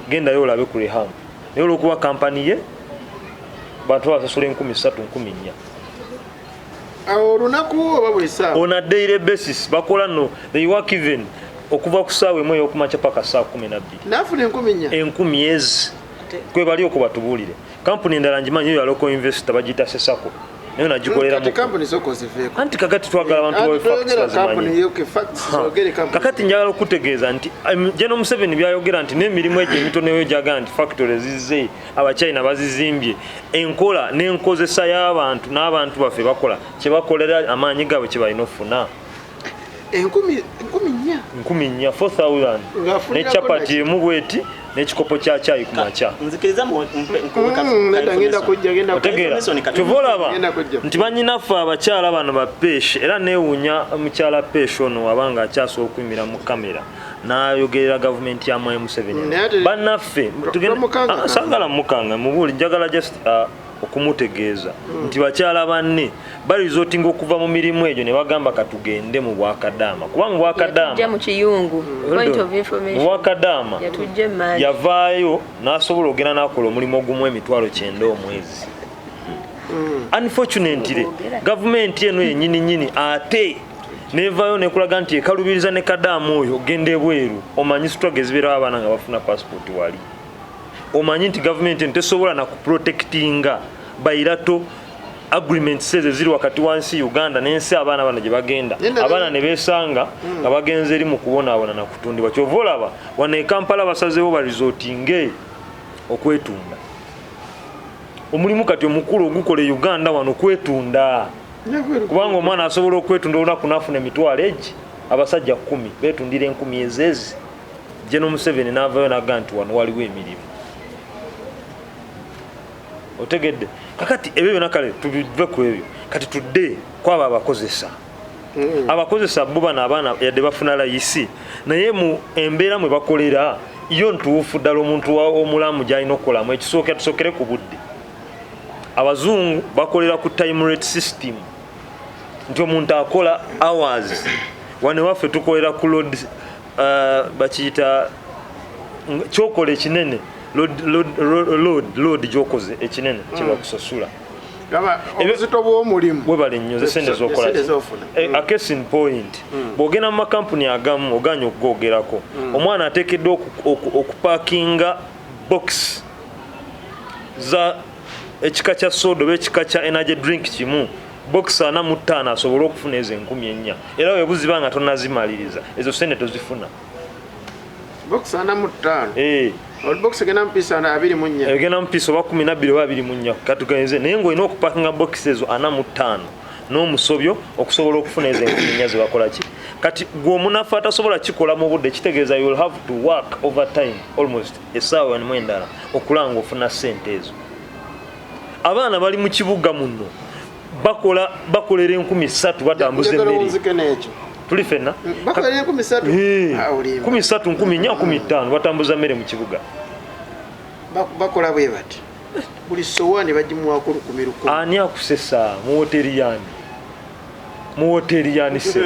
Gendayo olabe ku Reham, naye olwokuba kampani ye, bantu babasasula 3000, 4000. Awo olunaku oba buli saawa? On a daily basis bakola. No, they work even okuva ku saawa 1 ey'okumakya paka saa 12. Naafuna 4000? 1000 ezi kwe bali okwo batubuulire. Kampuni endala ngimanyi, yo ya local investor, bagiyita Sesako, naye nagikoleramu. Kati kampuni sooka oziveeko. Anti kakati twagala abantu bawe facts. Toyogera kampuni. Bazimanye. Okay, facts, zogere kampuni. Kakati njagala okutegeeza nti General Museveni byayogera nti n'emirimu egyo emitono eyo gyagamba nti factory zizze, Abachina bazizimbye, enkola n'enkozesa y'abantu n'abantu baffe bakola kyebakolera amaanyi gaabwe kye balina okufuna. 1400? 4000, 4000. Ng'afunirako Ne chapati naki? emu bweti n'ekikopo kya kyayi ku makya. Nzikiriza nkuwe Nedda, ngenda kujja, ngenda kujja. Otegeera? Information kati. Kyova olaba Ngenda kujja. nti banyinaffe abakyala bano bapeeshe, era neewuunya mukyala Peeshe ono wabanga akyasobola okuyimira mu kamera n'ayogerera gavumenti ya Mwami Museveni. Naye ate- Bannaffe Tomukanga. Ah, saagala mukanga mubuuli, njagala just okumutegeeza nti bakyala banne baresortinga okuva mu mirimu egyo ne bagamba katugende mu bwakadaama, kubanga Yatujja bwakadaama mu kiyungu. Point of mu information. bwakadaama Yatujja emaali. yavaayo n'asobola ogenda n'akola omulimu ogumu 900,000 omwezi. Unfortunately, Okwogera. gavumenti eno yennyini nyini ate nevaayo nekulaga nti ekalubiriza ne kadaamu oyo ogenda ebweru. Omanyi struggle ezibeerawo abaana nga bafuna passport wali? Omanyi nti gavumenti eno tesobola nakuprotectinga bilateral agreements ezo eziri wakati wansi Uganda n'ensi abaana bano gye bagenda? Abaana ne besanga nga bagenze eri mu kubonaabona nakutundibwa. Kyova olaba wano e Kampala basazeewo baresortinge okwetunda. Omulimu kati omukulu ogukola e Uganda wano kwetunda, kubanga omwana asobola okwetunda olunaku nafuna emitwalo egi. Abasajja 10 betundira 1000 ezeezi. General Museveni n'avayo naga nti wano waliwo emirimu. Otegedde? Kakati ebyo byonna kale tubive ku ebyo, kati tudde kwabo abakozesa. Abakozesa bo bano abaana yadde bafuna layisi, naye mu embeera mwe bakolera yo ntuufu ddala omuntu omulamu gyalina okukolamu. Ekisooka, tusookere ku budde. Abazungu bakolera ku time rate system, nti omuntu akola hours. Wano waffe tukolera ku load, bakiyita kyokola ekinene, load gyokoze ekinene kyebakusasula. Gaba obuzito bw'omulimu. Webale nnyo, ze sente zokola. Sente z'ofuna. A case in point, bw'ogenda mu makampuni agamu oganye okugogerako, omwana ateekeddwa okupakinga box za ekika kya soda oba ekika kya energy drink kimu, box 45, asobole okufuna ezo 4000. Era webuziba nga tonazimaliriza, ezo sente tozifuna. Box 45? Eh. Oli box egenda mu piece 24? Egenda mu piece oba 12 oba 24, katugenze, naye ng'olina okupakinga box ezo 45 n'omusobyo okusobola okufuna ezo 4000 zebakola ki. Kati gwe omunafu atasobola kikola mu budde, kitegeeza you will have to work over time, almost essaawa emu endala, okulaba nga ofuna sente ezo. Abaana bali mu kibuga muno Bakola, bakolera 3000 batambuza Njagala emmere. owunzike n'ekyo. Tuli fenna. Bakolera 3000? Ah, olimba. 3000, 4000, 5000 batambuza mmere mu kibuga. Bakola bwe bati, buli sowaani bagimuwako 1000 1000. Ani akusesa mu woteri yani? Mu woteri yani se?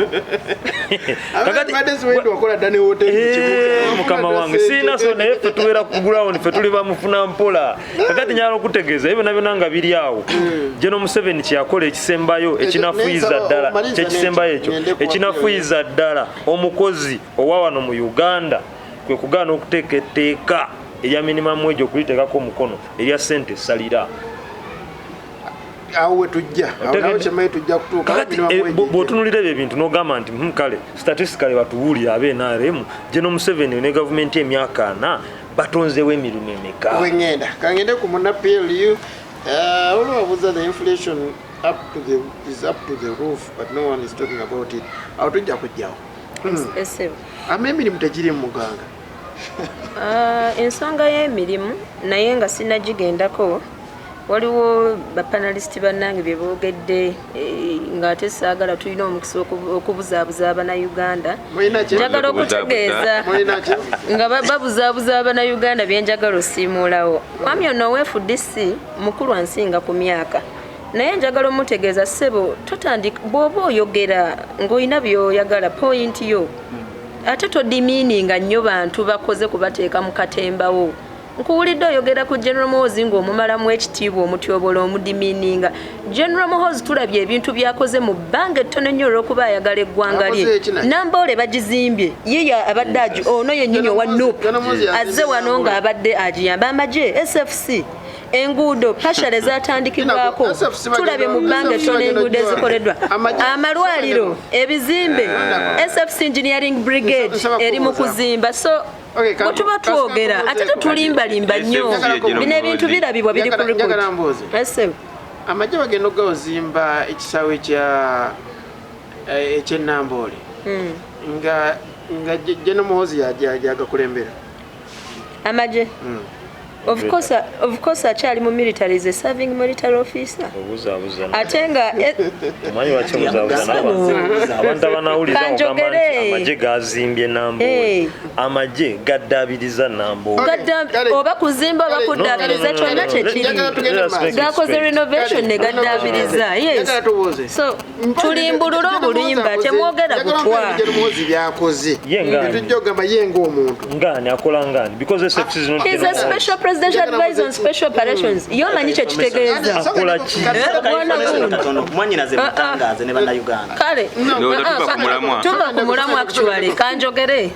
Abadde simanyi wakola dda ne woteri mu kibuga. Mukama wange, sirina so, naye ffe tubeera ku ground, ffe tuli bamufuna mpola. Kakati nyala okutegeeza ebyo byonna nga biri awo, General Museveni kyeyakola ekisembayo ekinafuyiza Nensaba ddala, omaliriza kyekisembayo ekyo ngende kuwa ekinafuyiza ddala omukozi owa wano mu Uganda kwe kugaana okuteeka etteeka erya minimum wage, okuliteekako omukono, erya sente essalira. Awo we tujja awo Otegedde? nawe kyemanyi tujja kutuuka. Kakati Minimum wage bw'otunuulira ebyo ebintu n'ogamba nti, kale statistically batubuulire abe NRM, General Museveni ne gavumenti emyaka 40 batonzewo emirimu emeka? Wengenda kangende ku muna PLU. Olwabuuza the inflation up to the is up to the roof, but no one is talking about it. Awo tujja kujjawo. Esebo. Ama emirimu tegiri mu muganga. Ah, ensonga y'emirimu, naye nga sinagigendako, waliwo bapanalisiti bannange bye boogedde, ng'ate saagala, tulina omukisa okubuzaabuza Abannayuganda. Mulina ki? Njagala okutegeeza Mulina ki? nga babuzaabuza Abannayuganda, byenjagala osiimuulawo. Mwami ono owa FDC mukulu ansinga ku myaka, naye njagala omutegeeza, ssebo, totandika bw'oba oyogera ng'olina by'oyagala, point yo, ate todemeaninga nnyo bantu bakoze kubateeka mu katembawo. Nkuwulidde oyogera ku General Muhoozi ng'omumalamu ekitiibwa, omutyobola, omudemeaninga. General Muhoozi tulabye ebintu byakoze mu bbanga ettono ennyo olw'okuba ayagala eggwanga lye. Akoze eki naye? Namboole bagizimbye, ye abadde agi ono yennyini owa NUP General Muhoozi azze wano yazimbye. ng'abadde agiyamba amagye, SFC, enguudo partially zatandikibwako. SFC Tulabye mu bbanga SFC ettono bagenda enguudo ezikoleddwa, amalwaliro, ebizimbe, SFC Engineering Brigade Nsaba eri mu kubuuza. kuzimba. So Okay, bwe tuba twogera kasika ate tetulimbalimba nnyo. SFC ye General Bino ebintu Muhoozi. birabibwa, biri ku Njagala record. mbuuze. Ese. Amagye bagenda okugawozimba ekisaawe kya eky'e Namboole nga General Muhoozi yagakulembera. Amagye, of course akyali mu military, is a serving military officer. Obuzaabuza. Ate nga Omanyi lwaki obuzaabuza n'abantu? Abantu abanawulira ogamba nti Kanjogere. amagye gazimbye Namboole, amagye gaddaabiriza Namboole. Okay, Oba kuzimba oba Kale, kuddaabiriza, no, no, kyonna no, no. kyekiri. Njagala tugende mu maaso. Gakoze Straight. renovation ne Kale, gaddaabiriza, yes. Njagala tubuuze. So tulimbulule obulimba, temwogera butwa. General Muhoozi byakoze Ye ng'ani? tujja okugamba ye ng'omuntu. Ngani akola ngani? Because SFC is not He's a General Muhoozi. special presidential advisor on special operations. Yo manyi kye kitegeeza. Akola ki? Mwana gundi. Katono mwanyinaze, Ah, ah. mutangaze ne Bannayuganda. Kale Ndowooza ah, tuva ku mulamwa. Tuva ku mulamwa. Actually kanjogere.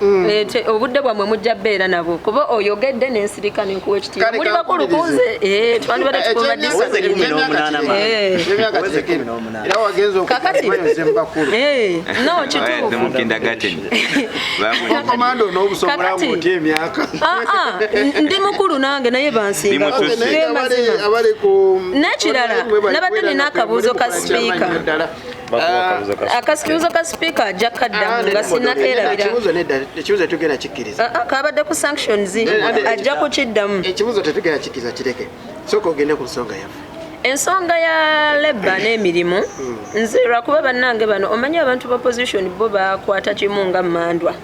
Obudde bwammwe mujja beera nabwo, kuba oyogedde n'ensirika nenkuwa ekitiibwa. Kale, Muli bakulu kankulirize. kunze. Twandibadde tukuuma Oweze discipline. 18 maama. Emyaka Oweze kirekere. 18. Era wagenza Kakati. okumayoze mu bakulu. No, kituufu. mu kindergarten. Komando n'obusobola Kakati. ng'otya emyaka. Ah, ah, ndi mukulu nange, naye bansinga. Ndi mutusi. Okay, naye Ge mazima. abali ku N'ekirala, nabadde nina akabuuzo ka speaker. Bakuwa akabuuzo ka speaker. Akabuuzo ka speaker ajja kaddamu nga sinnakeerabira. Ekibuuzo nedda, ekibuuzo tetugenda kikkiriza. Ah, ah, kabadde ku sanctions, ajja kukiddamu. Ekibuuzo tetugenda kikkiriza, kireke, sooka ogende ku nsonga yaffe. Ensonga ya labour n'emirimu, nze lwakuba bannange bano, omanyi abantu ba opposition bo bakwata kimu nga mmandwa,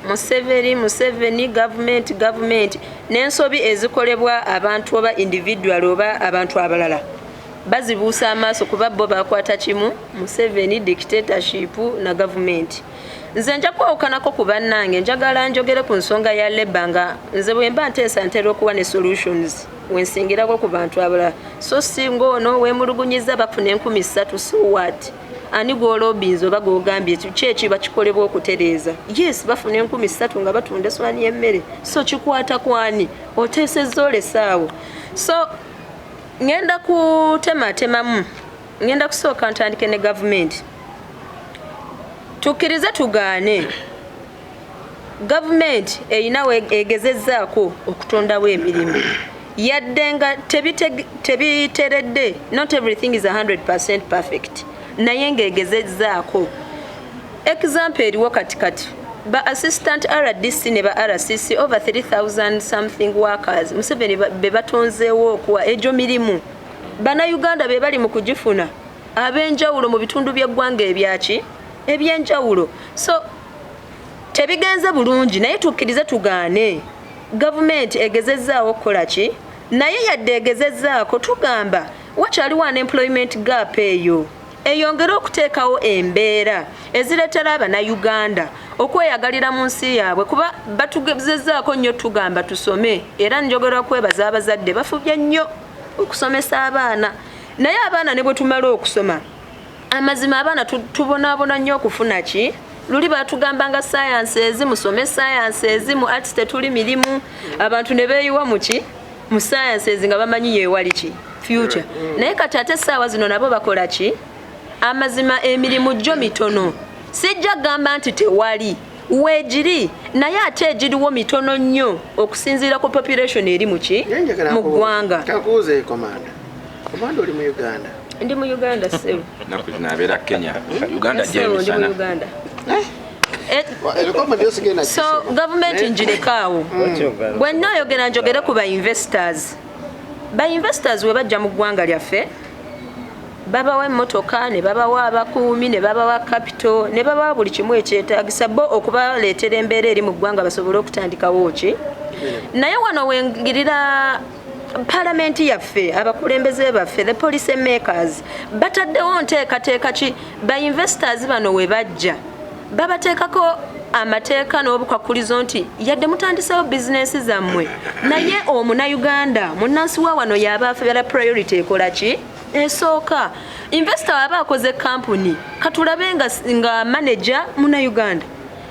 Museveni, Museveni, gavumenti, gavumenti, n'ensobi ezikolebwa abantu oba individual oba abantu abalala bazibuusa amaaso, kuba bo bakwata kimu Museveni, dictatorship na gavumenti. Nze nja kwawukanako ku bannange. Njagala njogere ku nsonga ya labour, nga nze bwe mba nteesa ntera okuwa ne solutions wensingirako ku bantu abalala. So si ng'ono weemulugunyiza bafuna 3000, so what? Ani gw'olobinza oba gw'ogambye ki ekiba kikolebwa okutereeza? Yes, bafuna 3000 nga batunda eswani y'emmere, so kikwata kwani oteesezza olesaawo? So ŋŋenda kutematemamu, ŋŋenda kusooka ntandike ne gavumenti. Tukkirize tugaane, gavumenti erina egezezzaako okutondawo emirimu, yadde nga tebiteredde, not everything is 100 perfect, naye ng'egezezzaako. Example eriwo kati kati, ba assistant RDC ne ba RCC, over 3000 something workers Museveni be batonzeewo okuwa egyo mirimu. Bannayuganda be bali mu kugifuna. Ab'enjawulo mu bitundu by'eggwanga ebyaki ebyenjawulo. So tebigenze bulungi, naye tukkirize tugaane, gavumenti egezezzaawo okukola ki, naye yadde egezezzaako, tugamba wakyaliwo unemployment gap. Eyo eyongere okuteekawo embeera ezireetera Abannayuganda okweyagalira mu nsi yaabwe, kuba batugezezzaako nnyo. Tugamba tusome, era njogera kwebaza abazadde, bafubye nnyo okusomesa abaana, naye abaana ne bwe tumala okusoma, amazima abaana tubonaabona nnyo okufuna ki. Luli batugambanga sciences, musome sciences, mu arts tetuli mirimu. Abantu ne beeyiwa muki, mu sciences, nga bamanyi yewali ki future. Naye kati ate essaawa zino nabo bakola ki? Amazima emirimu gyo mitono. Sijja kugamba nti tewali, weegiri, naye ate egiriwo mitono nnyo okusinziira ku population eri muki Naye njagala mu ggwanga. Kakubuuze, komanda. Komanda, oli mu Uganda? Ndi mu Uganda, ssebo. Naku zino abeera Kenya, Uganda. Ssebo, ndi mu Gyemisana. Uganda. Ebikombo byosigenda. So gavumenti ngirekaawo. Bwe nnaayogera, njogere ku ba investors. Ba investors we bajja mu ggwanga lyaffe, babawa emmotoka, ne babawa abakuumi, ne babawa capital, ne babawa buli kimu ekyetaagisa bo okubaleetera embeera eri mu ggwanga basobole okutandikawo ki. Naye wano wengirira palamenti yaffe, abakulembeze baffe, the policy makers, bataddewo nteekateeka ki? Ba investors bano we bajja, babateekako amateeka n'obukwakulizo nti yadde mutandisewo bizinensi zammwe, naye Omunayuganda munnansi wa wano yaba afeera priority. Ekola ki esooka? Investor aba akoze kampuni, katulabe nga manager Munayuganda,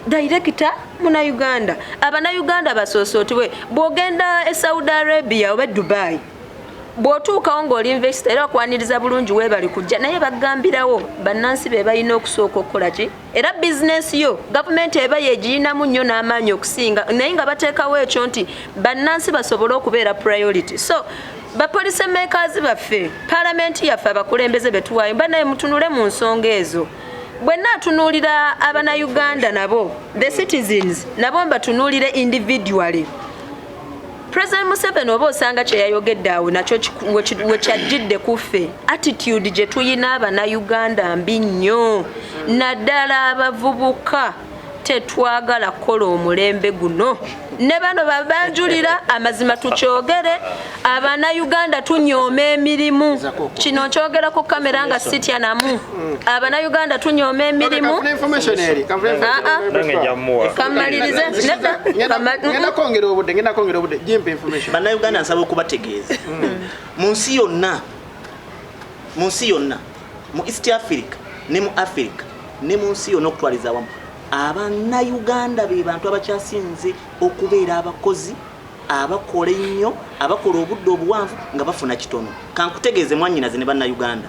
director Munayuganda, Abanayuganda basoosotibwe. Bw'ogenda e Saudi Arabia oba e Dubai, bw'otuukawo ng'oli investor, era bakwaniriza bulungi, weebali kujja, naye bagambirawo bannansi be balina okusooka okukola ki. Era bizinensi yo gavumenti eba yegiyinamu nnyo n'amaanyi okusinga, naye nga bateekawo ekyo nti bannansi basobole okubeera priority. So ba policy makers baffe, palamenti yaffe, abakulembeze betuwaayo, banaye mutunule mu nsonga ezo. Bwe naatunuulira Abanayuganda nabo, the citizens, nabo mbatunuulire individually. President Museveni oba osanga kyeyayogedde awo nakyo wekyajjidde ku ffe. Attitude gye tuyina Abanayuganda mbi nnyo, naddala abavubuka. Tetwagala kukola omulembe guno ne bano babanjulira. Amazima tukyogere, Abanayuganda tunyooma emirimu. Kino nkyogera ku kamera nga sitya namu. Abanayuganda tunyooma emirimu. Ah, ah. Nange nja muwa. Kamalirize. Nedda, Ngenda kwongera obudde, ngenda kwongera obudde, gimpa information. Bannayuganda, nsaba okubategeeza, mu nsi yonna, mu nsi yonna, mu East Africa ne mu Africa ne mu nsi yonna okutwaliza awamu, Abannayuganda be bantu abakyasinze okubeera abakozi abakola ennyo, abakola obudde obuwanvu nga bafuna kitono. Kankutegeeze, mwannyinaze ne Bannayuganda,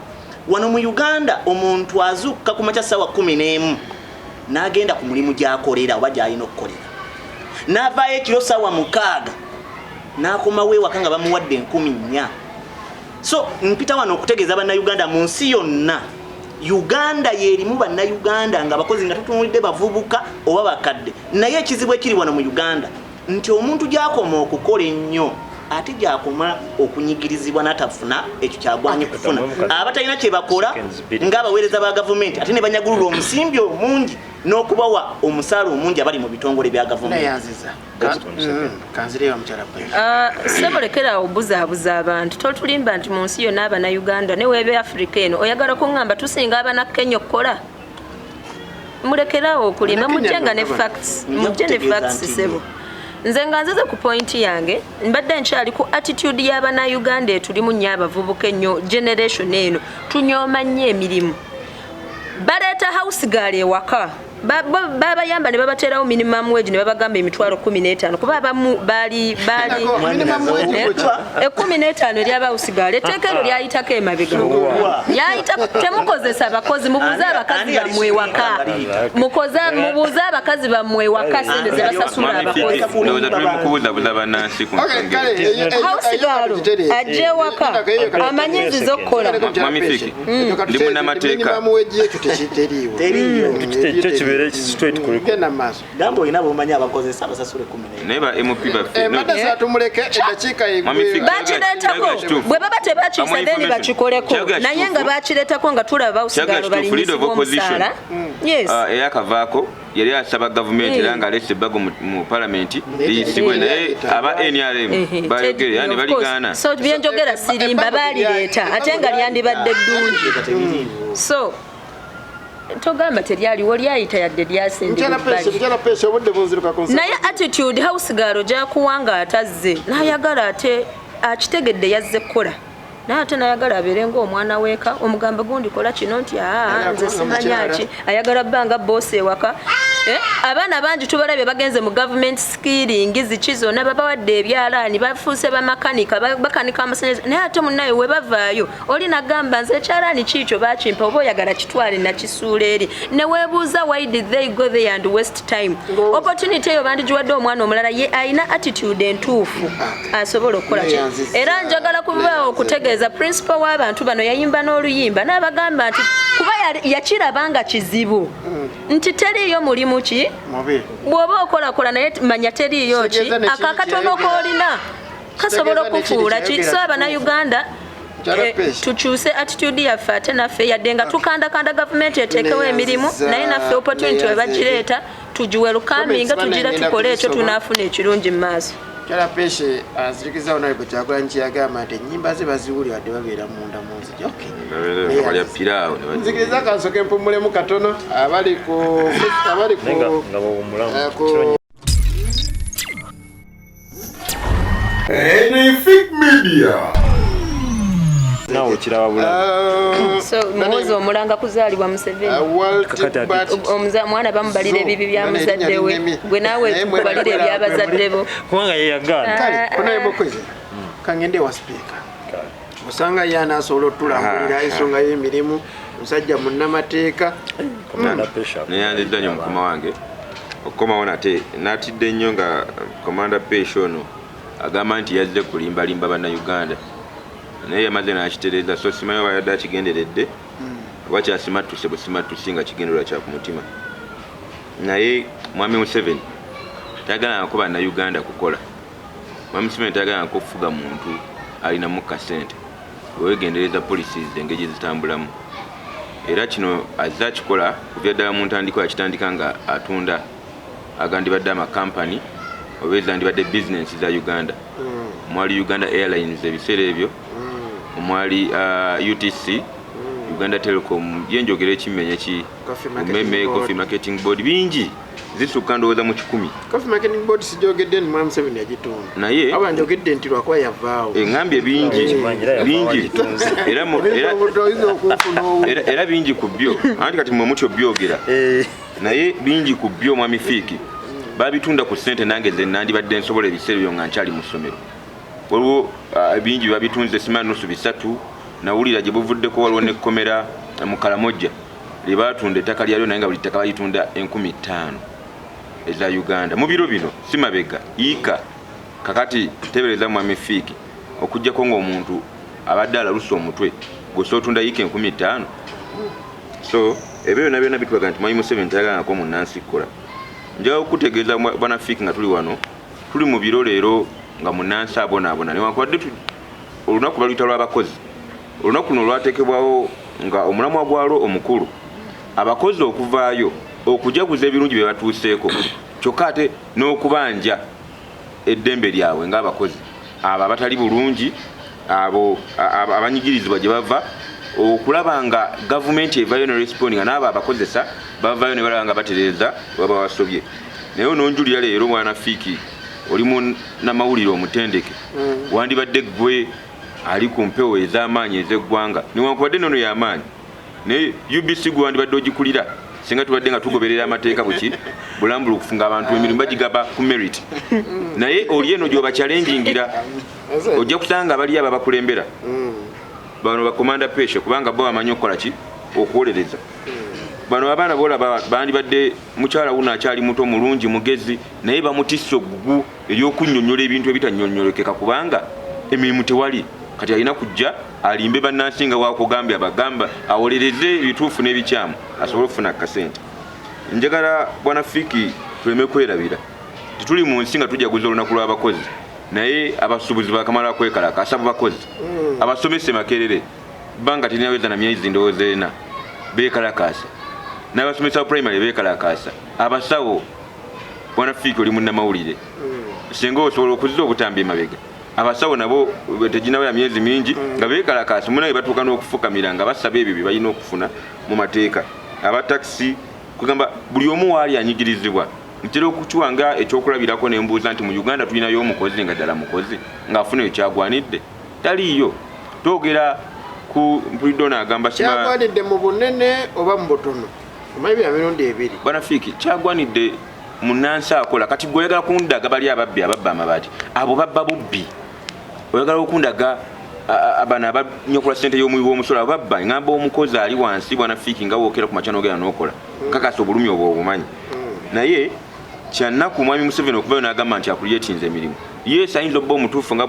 wano mu Uganda omuntu azuukuka ku makya ssaawa 11 n'agenda ku mulimu gy'akolera oba gy'alina okukolera, n'avaayo ekiro ssaawa 6, n'akomawo ewaka nga bamuwadde 4000. So mpita wano okutegeeza Bannayuganda, mu nsi yonna Uganda yerimu Bannayuganda nga abakozi, nga tutunulidde bavubuka oba bakadde. Naye ekizibu ekiri wano mu Uganda nti omuntu gyakoma okukola ennyo, ate gyakoma okunyigirizibwa n'atafuna ekyo kyagwanye kufuna. Abatalina kye bakola ng'abaweereza ba gavumenti, ate ne banyagulula omusimbi omungi n'okubawa omusaala omungi abali mu bitongole bya gavumenti. Nayanziza. Kanzireyo mukyala Pendo. Sebo, lekerawo buzaabuza abantu. Totulimba nti mu nsi yonna Abanayuganda ne weebe Afirika eno. Oyagala kuŋŋamba tusinga Abanakenya okukola? Mulekerawo okulimba. Abannakenya Mujje nga ne nno facts. Nja Mujje ne kutegeeza facts. nti Sebo, nze nga nzize ku point yange, mbadde nkyali ku attitude y'Abannayuganda etulimu nnyo, abavubuka ennyo, generation eno tunyooma nnyo emirimu. Baleeta house girl ewaka, babayamba ne babateerawo minimum wage, ne babagamba 150,000, kuba abamu baali Minimum wage kuki? 15 eri aba house girl. Etteeka eryo lyayitako emabega, lyayita. Temukozesa bakozi, mubuuze abakazi bammwe ewaka. Mubuuze abakazi bammwe ewaka sente ze basasula Mwami abakozi. Fiki, ndowooza tuli mu kubuzabuza bannansi ku Okay, nsonga kale, eyo. House girl ajja ewaka amanyi enziza okukola. Mwami Fiki, ndi munnamateeka. Minimum wage ekyo tekiriiwo. Teriiyo. Ekyo kibeera. Tubeere straight ku record. Genda maaso. Gamba olina bomanyi abakozesa abasasule 11. Naye ba MP baffe, Eh, mbadde no. saba tumuleke eddakiika Mwami egwe. Fik- Bakireetako. Kyagala kituufu. Bwe baba tebakiisa, Amuwa then information. bakikoleko. Kyagala Naye nga kituufu. bakireetako nga tulaba Kyagala bawusigalo kituufu, leader of balinyisibwa opposition. omusaala. Yes. Ah, eyakavaako yali asaba gavumenti era ng'aleese ebbago mu palamenti liyisibwe, naye aba NRM bayogere era ne Of course. baligaana. So byenjogera sirimba, Ebbago baalireeta ate nga lyandibadde ddungi. So togamba teryaliwo, lyayita yadde lyasindira Mukyala Peshe, ebbali. mukyala Peshe, obudde bunziruka ku nsonga. Naye attitude house girl gyakuwa nga atazze n'ayagala, ate akitegedde yazze kukola, naye ate nayagala abeere ngaomwana weeka, omugamba gundi kola kino nti aa Ayagala nze kubanga simanya mukyala. ki, ayagala bbanga boosi ewaka. Eh, abaana bangi tubalabye bagenze mu government skilling ziki zonna, babawadde ebyalaani, bafuuse bamakanika, bakanika amasanyalaze, naye ate munnaye we bavaayo oli nagamba nze ekyalaani kiikyo bakimpa, oba oyagala kitwale nakisuula eri, ne weebuuza why did they go there and waste time. Opportunity eyo bandigiwadde omwana omulala ye alina attitude entuufu asobola okukola ki. Neyanziza. Era njagala kubaawo okutegeeza principal w'abantu bano yayimba n'oluyimba n'abagamba nti kuba yakiraba nga kizibu nti teriiyo mulimu ki Mubi. bw'oba okolakola, naye manya teriiyo ki Kitegeeza ne ako kiri akatono kyeyogera. k'olina kasobola Kitegeeza ne kiri okufuula ki. kyeyogera So abannayuganda, Mukyala Peshe. tukyuse attitude yaffe, ate naffe yadde nga tukandakanda gavumenti eteekewo emirimu, Neyanziza, naye naffe opportunity we neyanziza. bagireeta tugiwelukaminga, Comments tugira banne tukole ekyo ngenda kuzisoma. tunaafuna ekirungi mu maaso. Mukyala Peshe anzirikiza Honorable Kyagulanyi kye yagamba nti ennyimba ze baziwulira wadde babeera munda mu nzigi. Okay. Nga balya piraawo ne Nzikiriza kansooke mpumulemu katono abali ku abali Naye nga ku nga bawummulamu eh, ku kiro. Anything Media. Naawe okiraba bulamu. So muwozi omulanga kuzaalibwa Museveni. Walt Kakati ate- Bat- Omwana bamubalira Zo, ebibi bya bana muzadde erinnya we, linnemi. gwe naawe Naye mwe- kubalira ebyabazadde bo. Kubanga ye yagaana. Kale, Honorable Kwizera, kangende ewa sipiika, osanga ye anaasobola otulambulira ensonga y'emirimu, musajja munnamateeka. Commander Pesha. Neyanzizza nnyo mukama wange okukomawo nate. Natidde nnyo nga Commander Pesha ono agamba nti yazze kulimbalimba bannayuganda, naye yamaze n'akitereeza, so simanyi oba yadde akigenderedde oba kyasimattuse busimattusi nga kigendererwa kya ku mutima. Naye mwami Museveni tayagalangako bannayuganda kukola. Mwami Museveni tayagalangako kufuga muntu alinamu kasente. Wewegendereza policies engeri gye zitambulamu, era kino azze akikola kuva ddala mu ntandikwa. Yakitandika nga atunda agandibadde amakampani oba ezandibadde bizinensi za Uganda, omwali Uganda Airlines ebiseera ebyo, omwali UTC, Uganda Telecom, yenjogera ekimenya ki Coffee Marketing Umeme, Board. Coffee Marketing Board, bingi zisukka ndowooza mu 100. Coffee Marketing Board sijogedde nti Mwami Museveni yagitonda. Naye Aba njogedde nti lwakuba yavaawo. Eŋŋambye bingi. Okimanyi, era yava Bingi. wagitunze. Era Oyinza okunfuna owu. era bingi ku byo, anti kati mwe mutyo byogera, naye bingi ku byo mwami Fiiki babitunda ku ssente nange ze nandibadde nsobola ebiseera ebyo nga nkyali mu ssomero. Waliwo bingi babitunze sima nusu bisatu. Nawulira gye buvuddeko waliwo nekkomera mu Kalamojja lye batunda ettaka lyalyo, naye nga buli ttaka balitunda 5000 eza Uganda mu biro bino, si mabega yiika. Kakati tebereza mwami Fiiki, okugjako ng'omuntu abadde alalusa omutwe gwe otunda yiika 5000. So ebyo byonna byonna bitulaga nti mwami Museveni tayagalangako munnansi kukola. Njagala okutegeeza bwana Fiiki nga tuli wano, tuli mu biro leero nga munnansi abonaabona, newankubadde olunaku baluyita lw'abakozi. Olunaku luno lwateekebwawo nga omulamwa gwalwo omukulu abakozi okuvaayo okujaguza ebirungi bye batuuseeko, kyokka ate n'okubanja eddembe lyabwe ng'abakozi abo abatali bulungi, abo abanyigirizibwa gye bava, okulaba nga gavumenti evayo ne respond, nga n'abo abakozesa bavayo ne balaba nga batereeza baba basobye. Naye ononjulira leero mwana Fiiki, oli namawulire omutendeke, wandibadde gwe ali ku mpewo ez'amaanyi ez'eggwanga, newankubadde nono y'amaanyi, naye UBC gwe wandibadde ogikulira singa tubadde nga tugoberera amateeka buki bulambulukufu, nga abantu emirimu bagigaba ku merit. Naye oli eno gyoba challengingira, ojja kusanga bali abo abakulembera bano bakomanda Peshe, kubanga bo bamanyi okukola ki, okuwolereza bano abaana bolaba bandibadde mukyala wuno akyali muto, mulungi, mugezi, naye bamutisse oggugu ery'okunnyonnyola ebintu ebitannyonnyolekeka kubanga emirimu tewali. Kati alina kujja alimbe bannansi nga wakugambye abagamba awolereze ebituufu n'ebikyamu asobole okufuna akasente. Njagala bwana Fiki tuleme kwerabira tituli mu nsi nga tujaguza olunaku lw'abakozi, naye abasuubuzi bakamala kwekalaka asaba bakozi. Abasomesa e Makerere bbanga terinaweza na myezi ndowooza ena beekalakaasa, n'abasomesa ba primary beekalakaasa, abasawo. Bwana Fiki, oli munnamawulire, singa osobola okuzza obutambi emabega, abasawo nabo teginawera myezi mingi nga beekalakaasa. Munaye batuuka n'okufukamira nga basaba ebyo bye balina okufuna mu mateeka. Abatakisi, kugamba buli omu waali anyigirizibwa. Ntera okukiwa nga ekyokulabirako nembuuza nti mu Uganda tulinayo omukozi nga ddala mukozi ng'afuna ekyagwanidde? Taliiyo. Twogera ku mpulidde ono agamba Kyagwanidde mu bunene oba mu butono? Omanyi bya mirundi ebiri. Banafiiki, kyagwanidde munansi akola. Kati gwe oyagala kundaga bali ababbi ababba amabaati, abo babba bubbi. Oyagala okundaga bano abanyokola sente y'omuwi w'omusolo, abo babba. Ŋŋamba omukozi ali wansi, bwana Fiiki, nga wookera ku makya n'ogenda n'okola, kakasa obulumi obwo obumanyi. Naye kyannaku mwami Museveni okuvayo n'agamba nti acreatinze emirimu. Yes, ayinza okuba omutuufu nga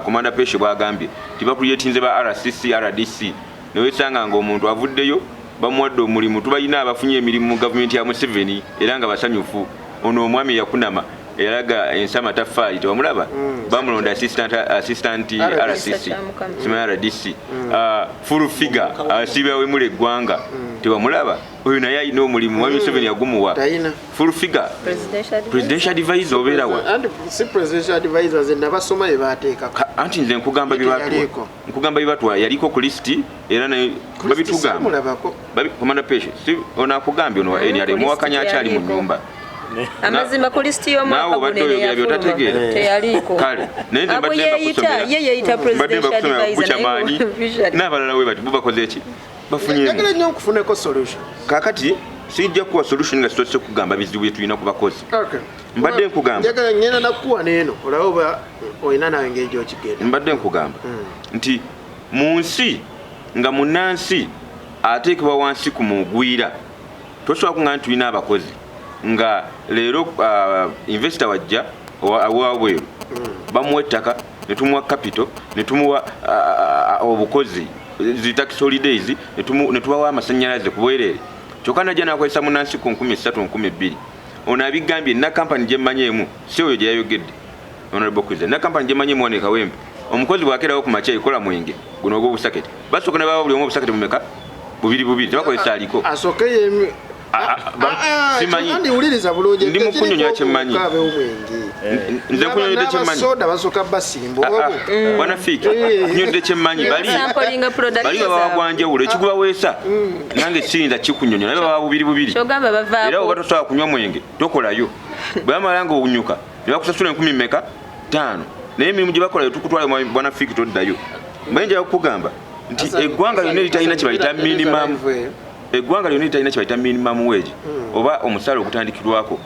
Commander Peshe bw'agambye nti bacreatinze ba RCC, RDC, newesanga nga omuntu avuddeyo bamuwadde omulimu. Tubalina abafunye emirimu mu gavumenti ya Museveni era nga basanyufu. Ono omwami yakunama eyalaga ensi amataffaali, tewamulaba? Bamulonda assistant RCC, simanyi RDC. Full Figure asiibira wemula eggwanga, tewamulaba? Oyo naye alina omulimu, mwami Museveni yagumuwa. Talina. Full Figure presidential advisor obeerawa? Anti si presidential advisors, nabasoma bye bateekako. Anti nze nkugamba byebatuwa. Yaliko. Nkugamba byebatuwa, yaliko ku lisiti era naye babitugamba. Samulabako. Commander Peshe, si ono akugambye ono wa NRM Ku muwakanya lisiti akyali mu teyaliiko. nyumba. Amazima, ku lisiti Naawe y'omwaka obadde guno oyogera by'otategeera. teyaliiko. Kale naye nze Abo mbadde yeeyita mbakusomera. ye yeeyita Mbadde presidential mbakusomera advisor kukyamaanyi naye visually. N'abalala we bati bo bakoze eki? Bafunyemu. Njagala nnyo nkufuneko solution. Kakati sijja kuwa solution nga sitose kugamba bizibu bye tulina ku bakozi. Okay. Mbadde nkugamba. Njagala ngenda nakuwa neeno olabe oba olina nawe engeri gyokigenda. Mbadde nkugamba nti mu nsi nga munnansi ateekebwa wansi ku mugwira, tosobola kuŋŋamba nti tulina abakozi nga leero investor wajja owabweru bamuwa ettaka, ne tumuwa capital, ne tumuwa obukozi, zi tax holidays, ne tubawa amasanyalaze ku bwereere, kyokka najja nakozesa munnansi ku 3000, 2000. Ono abigambye na kampani gye mmanyi emu, si oyo gye yayogedde honorable Kwiza, na kampani gye mmanyi emu wano e Kawempe, omukozi bw'akeerawo ku makya ekola mwenge guno ogw'obusaketi, basooka ne bawa buli omu obusaketi bumeka? Bubiri bubiri, tebakozesa aliko. Asooke yemi. Simanyi. Andi wuliriza bulungi. Ndi mu kunnyonnyola kye mmanyi. Abewo mwenge. Nze nkunyonyodde kye mmanyi. N'abasoda basooka basimba. Bwana Fiiki, nkunyonyodde kye mmanyi. Bali Samplinga product bali babawa zaabwe. gwa njawulo, ekigubaweesa nange siyinza kikunyonyola, naye babawa bubiri bubiri. Kyogamba Era bavaako. oba tosobola kunywa mwenge tokolayo, bwe bamala nga owunyuka ne bakusasula enkumi mmeka? Ttaano. Naye emirimu gye bakola tukutwala, bwana Fiiki, toddayo. Mbaye njala kukugamba nti eggwanga lyonna eritalina kye bayita minimum, eggwanga lyonna eritalina kye bayita minimum wage oba omusaala ogutandikirwako,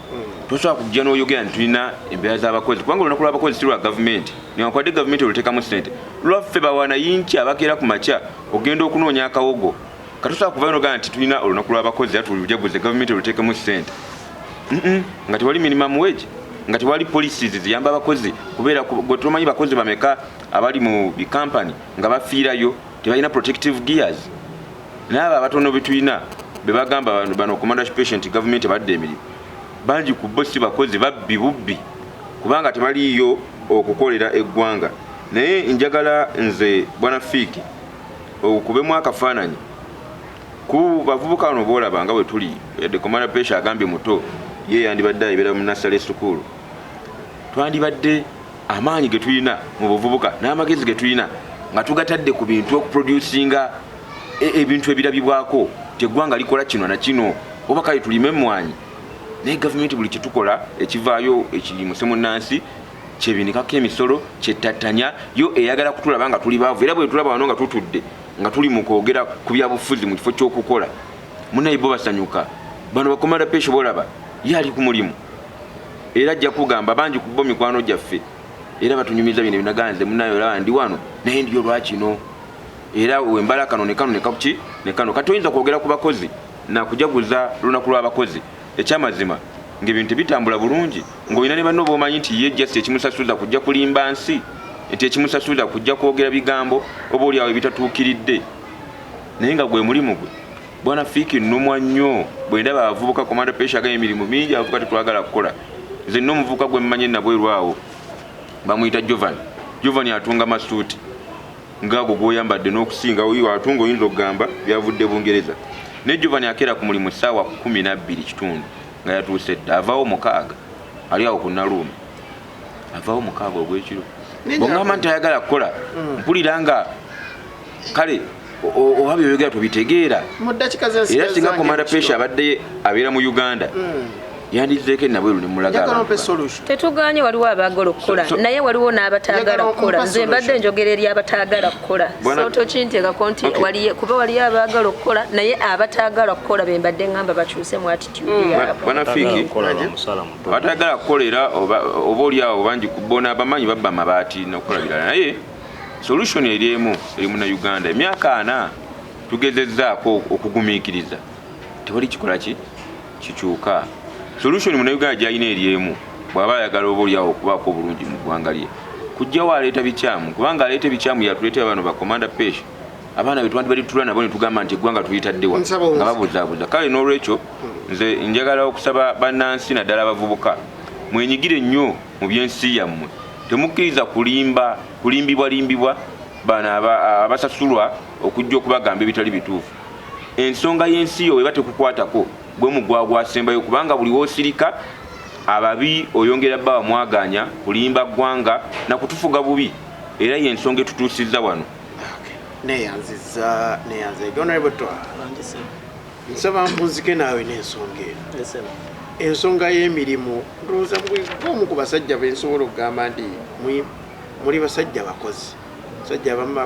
tosobola kujja n'oyogera nti tulina embeera z'abakozi, kubanga olunaku lw'abakozi si lwa gavumenti, newankubadde gavumenti oluteekamu ssente. Lwaffe bawanayinki abakeera ku makya ogenda okunoonya akawogo. Katosobola kuvayo nogamba nti tulina olunaku lw'abakozi era tulujaguze, gavumenti oluteekemu ssente, nga tewali minimum wage, nga tewali policies ziyamba abakozi kubeera gwe tomanyi bakozi bameka abali mu bikampani nga bafiirayo, tebalina protective gears. Naabo abatono betulina bebagamba bano commander patient gavumenti ebadde emirimu, bangi ku bo si bakozi, babbi bubbi, kubanga tebaliiyo okukolera eggwanga. Naye njagala nze bwana Fiiki okubemu akafaananyi ku bavubuka bano boolaba nga bwe tuli. Yadde Commander Pesha agambye muto, ye yandibadde ayibeera mu nasale sukulu, twandibadde amaanyi ge tulina mu buvubuka n'amagezi ge tulina nga tugatadde ku bintu okuproducinga ebintu ebirabibwako ti eggwanga likola kino na kino, oba kale tulime emmwanyi. Naye gavumenti buli kyetukola ekivaayo ekiyimuse munnansi kyebinikako emisolo, kyetattanya. Yo eyagala kutulaba nga tuli baavu, era bwe tulaba wano nga tutudde nga tuli mu kwogera ku byabufuzi mu kifo ky'okukola, munaye bo basanyuka. Bano bakomanda Pesho bolaba ye ali ku mulimu, era ajja kugamba bangi ku bo mikwano gyaffe, era batunyumiza bino ebinaganze. Munaye olaba ndi wano naye ndiyo lwakino, era wembala kano ne kano ne kakuki ne kano. Kati oyinza kwogera ku bakozi nakujaguza lunaku lw'abakozi, ekyamazima ng'ebintu tebitambula bulungi, ng'olina ne banno b'omanyi nti ye just ekimusasuza kujja kulimba nsi, nti ekimusasuza kujja kwogera bigambo oba oliawo ebitatuukiridde, naye nga gwe mulimu gwe. Bwana Fiiki, nnumwa nnyo bwe ndaba abavubuka. Komanda Pesha agamba emirimu mingi, abavubuka tetwagala kukola. Nze nina omuvubuka gwe mmanyi nabweru awo, bamuyita Jovan. Jovan atunga masuuti ngaago gwoyambadde n'okusinga oyo atunga, oyinza okugamba byavudde Bungereza. Naye Jovan akeera ku mulimu ssaawa 12 kitundu nga yatuuse dda, avaawo 6, ali awo ku Naluume, avaawo 6 ogw'ekiro. Bwongamba nti ayagala kukola, mpulira nga kale oba byoyogera tobitegeera. Mu ddakiika Era zensigaza singa Komanda Pesha abadde abeera mu Uganda, yandizeeko enabweru nemulaga njagala abantu ompe bano. solution. Tetuganye, waliwo abaagala okukola, naye waliwo n'abataagala Njagala kukola. ompa Nze mbadde solution. njogera eri abataagala kukola. So tokinteekako nti waliyo, kuba waliyo abaagala okukola, naye abataagala kukola be mbadde ngamba bakyuse mu attitude yaabwe. Bwana Fiiki, Kukola lwa musala mutono. Abatayagala kukola era oba oli awo bangi kubona abamanyi babba amabaati nokukola birala, naye solution eri emu eri Munauganda. Emyaka 40 tugezezzaako okugumiikiriza, tewali kikola ki kikyuka. Solution Munauganda gyalina eri emu, bw'aba ayagala oba oliawo okubaako obulungi mu ggwanga lye, kujjawo aleeta bikyamu, kubanga aleeta ebikyamu yatuleetera bano bakomanda Pesha, abaana betwandibadde tutula nabo ne tugamba nti eggwanga tulitaddewa Nsaba nga babuzaabuza. Kale n'olwekyo nze njagala okusaba bannansi, naddala abavubuka, mwenyigire nnyo mu byensi yammwe. Temukkiriza kulimba, kulimbibwalimbibwa bano abasasulwa okujja okubagamba ebitali bituufu. Ensonga y'ensi yo weba tekukwatako, gwe mugwa gwasembayo, kubanga buli woosirika ababi oyongera bbawa mwaganya kulimba ggwanga nakutufuga bubi, era yensonga etutuusizza wano. Neyanziza, neyanziza, Honorable Twa. Nsaba mpunzike naawe n'ensonga eno, ensonga y'emirimu. Ndowooza omu ku basajja bensobola okugamba nti muli basajja bakozi, basajja abamu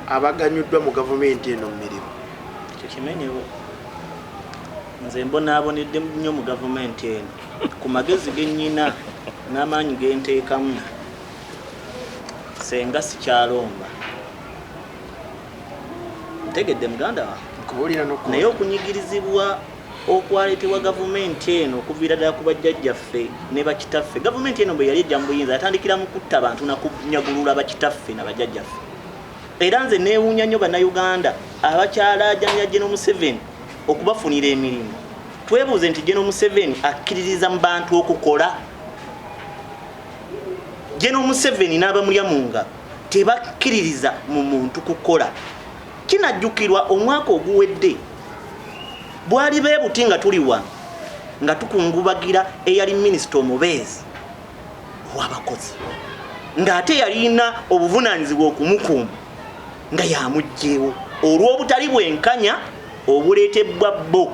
abaganyuddwa mu gavumenti eno mu mirimu. Ekyo kimenyewo. Nze mbonaabonedde nnyo mu gavumenti eno. Ku magezi ge nnyina n'amaanyi ge nteekamu, senga sikyalomba. Ntegedde muganda wange. Nkubuulira nokukola. Naye okunyigirizibwa okwaleetebwa gavumenti eno okuviira ddala ku bajjajjaffe ne bakitaffe. Gavumenti eno bwe yali ejja mu buyinza, yatandikira mu kutta bantu nakunyagulula bakitaffe na bajjajjaffe. Era nze neewuunya nnyo Bannayuganda abakyalaajanya General Museveni okubafunira emirimu. Twebuuze nti General Museveni akkiririza mu bantu okukola? General Museveni n'abamulya mu ngalo tebakkiririza mu muntu kukola. Kinajjukirwa omwaka oguwedde bwali beebuti nga tuli wano nga tukungubagira eyali minisita omubeezi ow'abakozi, ng'ate yalina obuvunaanyizibwa okumukuuma, nga yamuggyewo olw'obutali bwenkanya obuleetebwa bo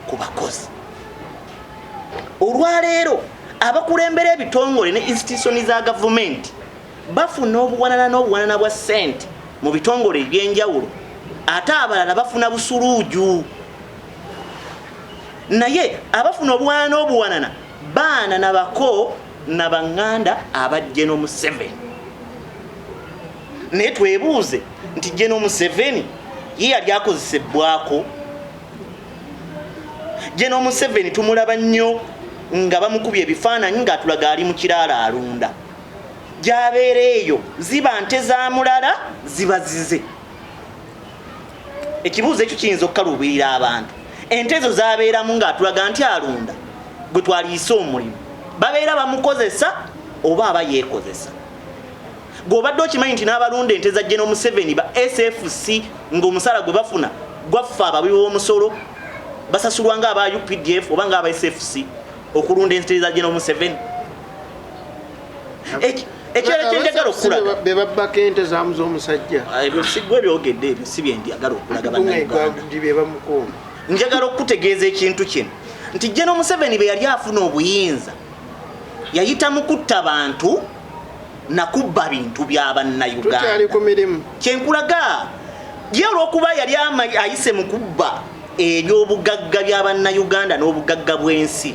ku bakozi. Olwaleero abakulembera ebitongole ne institution za gavumenti bafuna obuwanana n'obuwanana bwa ssente mu bitongole ebyenjawulo, ate abalala bafuna busuluuju. Naye abafuna obuwanana n'obuwanana baana nabako nabaŋŋanda aba General Museveni. Naye twebuuze nti General Museveni ye yali akozesebwako? General Museveni tumulaba nnyo nga bamukubye ebifaananyi ng'atulaga ali mu kiraalo alunda. Gyabeera eyo ziba nte za mulala, ziba zize. Ekibuuzo ekyo kiyinza okukaluubirira abantu. Ente ezo zabeeramu ng'atulaga nti alunda, gwe twaliise omulimu, babeera bamukozesa oba aba yeekozesa? Gweobadde okimanyi nti n'abalunda ente za General Museveni ba SFC, ng'omusaala gwe bafuna gwaffe abawi b'omusolo, basasulwa nga aba UPDF oba nga aba SFC okulunda ente za General Museveni? Ekirala kyenjagala okulaga, Be babbako ente zaamu z'omusajja. Ah, ebyo sigwe byogedde, ebyo si byenjagala okulaga Bannayuganda. Ndi be bamukuuma. Njagala okukutegeeza ekintu kino nti General Museveni bwe yali afuna obuyinza, yayita mu kutta bantu nakubba bintu bya Tukyali Bannayuganda. Ku mirimu. Kyenkulaga ye, olwokuba yali ayise mu kubba ebyobugagga bya Bannayuganda n'obugagga bw'ensi,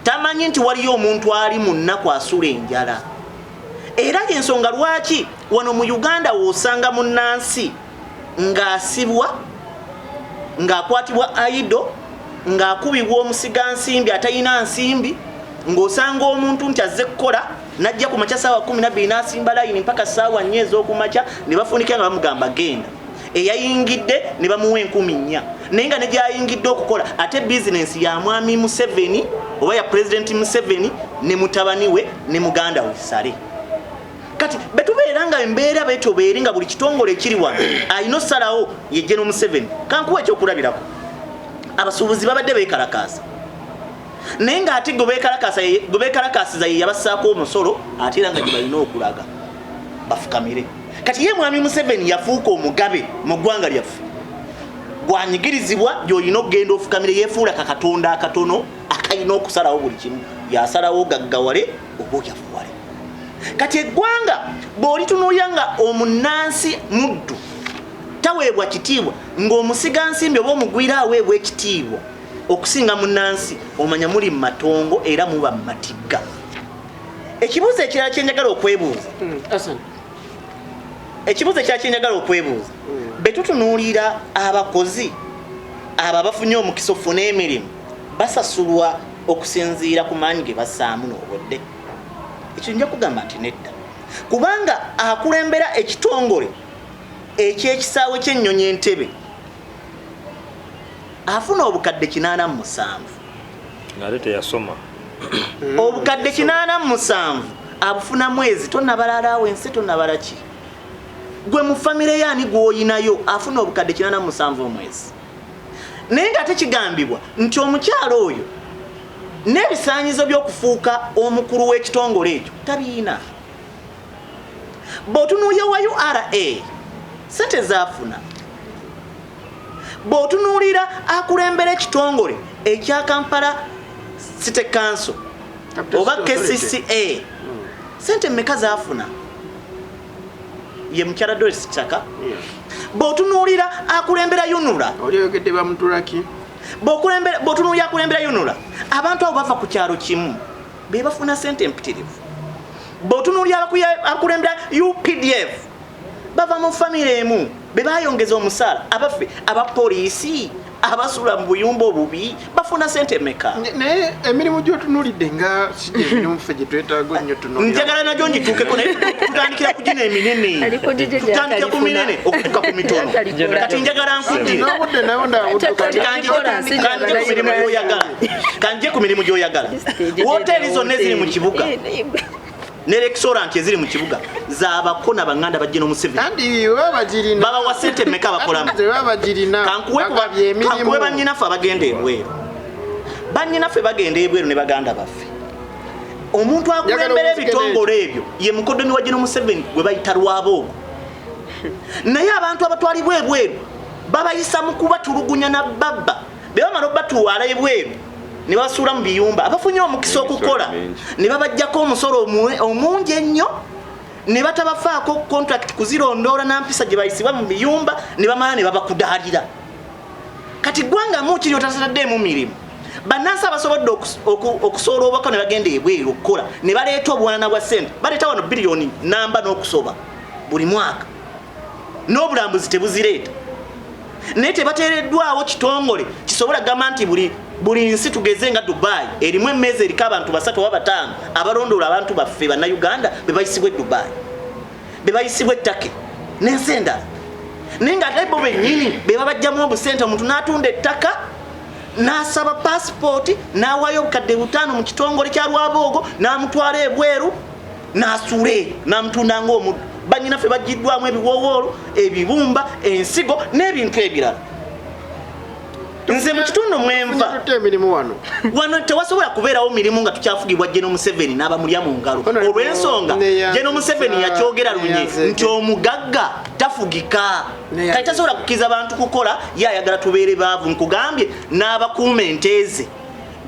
tamanyi nti waliyo omuntu ali mu nnaku asula enjala. Era yensonga lwaki wano mu Uganda woosanga munnansi ng'asibwa, ng'akwatibwa aido, ng'akubibwa omusigansimbi atalina nsimbi, ng'osanga omuntu nti azze kukola, najja ku makya saawa 12 n'asimba layini mpaka saawa 4 ez'okumakya, ne bafunikira nga bamugamba genda. Eyayingidde ne bamuwa 4,000, naye nga ne gyayingidde okukola ate bizinensi ya mwami Museveni oba ya Pulezidenti Museveni ne mutabani we ne muganda we Sale. Kati betubeera nga embeera betyo beeri nga buli kitongole ekiri wano alina osalawo ye General Museveni. Kankuwa ekyokulabirako, abasuubuzi babadde beekalakaasa, naye ng'ate gwe beekalakaasiza ye yabassaako omusolo, ate era nga gye balina okulaga bafukamire. Kati ye mwami Museveni yafuuka omugabe mu ggwanga lyaffe, gwanyigirizibwa gy'olina okugenda ofukamire. Yeefuula kakatonda akatono akalina okusalawo buli kimu, yasalawo gaggawale oba oyavuwale. Kati eggwanga bw'olitunuulira nga omunnansi muddu, taweebwa kitiibwa, ng'omusigansimbi oba omugwira aweebwa ekitiibwa okusinga munnansi, omanya muli mu matongo era muba mu matigga. Ekibuuzo ekirala kyenjagala okwebuuza, ekibuuzo ekirala kyenjagala okwebuuza, be tutunuulira abakozi abo abafunye omukisa ofuna emirimu, basasulwa okusinziira ku maanyi ge bassaamu n'obudde? Ekyo nja kugamba nti nedda, kubanga akulembera ekitongole ekyekisaawe ky'ennyonyi Entebe afuna obukadde 87. Ng'ate teyasoma. Obukadde 87 abufuna mwezi, tonabala allowance, tonabala ki. Gwe mu famire yaani gw'oyinayo afuna obukadde 87 omwezi? Naye nga ate kigambibwa nti omukyalo oyo n'ebisaanyizo by'okufuuka omukulu w'ekitongole ekyo tabiina. Bw'otunuulira wa URA sente zaafuna, bw'otunuulira akulembera ekitongole ekya Kampala City Council oba KCCA, sente mmeka zaafuna? Ye mukyala Doris Chaka. Bw'otunuulira akulembera UNRA, oli oyogedde bamutulaki. Bw'otunuulira akulembera UNRA, abantu abo bava ku kyalo kimu, be bafuna sente empitirivu. Bw'otunuulira akulembera UPDF, bava mu famire emu, be bayongeza omusaala. Abaffe, abapoliisi abasula mu buyumba obubi bafuna sente meka? Naye emirimu gyotunuulidde nga si gyemirimu ffe gye twetaaga ennyo tunuulira. Njagala nagyo ngituukeko, naye tutandikira ku gino eminene, Aliko gye tutandikira ku minene okutuuka ku mitono. Atalikola. Kati njagala nkuddire. N'obudde nawo ndabudduka. Kanjje ku mirimu gy'oyagala, kanjje ku mirimu gy'oyagala. Woteeri zonna eziri mu kibuga ne restaurant eziri mu kibuga zabako nabanganda bajje n'Omuseveni. Andi baba bagirina. Babawa sente mmeka abakolamu? Baba bagirina. Kankuwe Bagabye emirimu. Kankuwe bannyinaffe abagenda ebweru, bannyinaffe bagenda ebweru ne baganda baffe. Omuntu akulembera Njagala ebitongole ebyo ye mukodomi wa General Museveni gwe bayita Lwaboogo. Naye abantu abatwalibwa ebweru babayisa mu kubatulugunya na babba, be bamala obatwala ebweru ne babasuula mu biyumba. Abafunye omukisa Emisolo okukola mingi. ne babajjako omusolo omungi ennyo, ne batabafaako contract kuzirondoola nampisa gye bayisibwa mu biyumba, ne bamala ne babakudaalira. Kati ggwanga mu kiri otasataddeemu mirimu, bannansi abasobodde okusoola obubaka ne bagenda ebweru okukola ne baleeta obuwanana bwa ssente, baleeta wano biliyoni namba n'okusoba buli mwaka, n'obulambuzi tebuzireeta, naye tebateereddwawo kitongole kisobola kugamba nti buli nsi, tugeze nga Dubai, erimu emmeeza eriko abantu basatu oba bataano abalondoola abantu baffe bannayuganda be bayisibwa e Dubai, be bayisibwa e Turkey n'ensi endala, naye nga ate bo bennyini be babajjamu obusente. Omuntu n'atunda ettaka n'asaba pasipooti n'awaayo obukadde 5,000 mu kitongole kya Lwaboogo, n'amutwala ebweru n'asuula eyo n'amutunda ng'omuddu. Bannyinaffe baggiddwamu ebiwoowoolo, ebibumba, ensigo n'ebintu ebirala. Nze mu kitundu mwenva Tutte emirimu wano. Wano tewasobola kubeerawo mirimu nga tukyafugibwa General Museveni n'abamulya mu ngalo, olw'ensonga General Museveni yakyogera lunye nti omugagga tafugika. Kati tasobola kukkiriza bantu kukola, ye ayagala tubeere baavu. Nkugambye n'abakuuma ente ze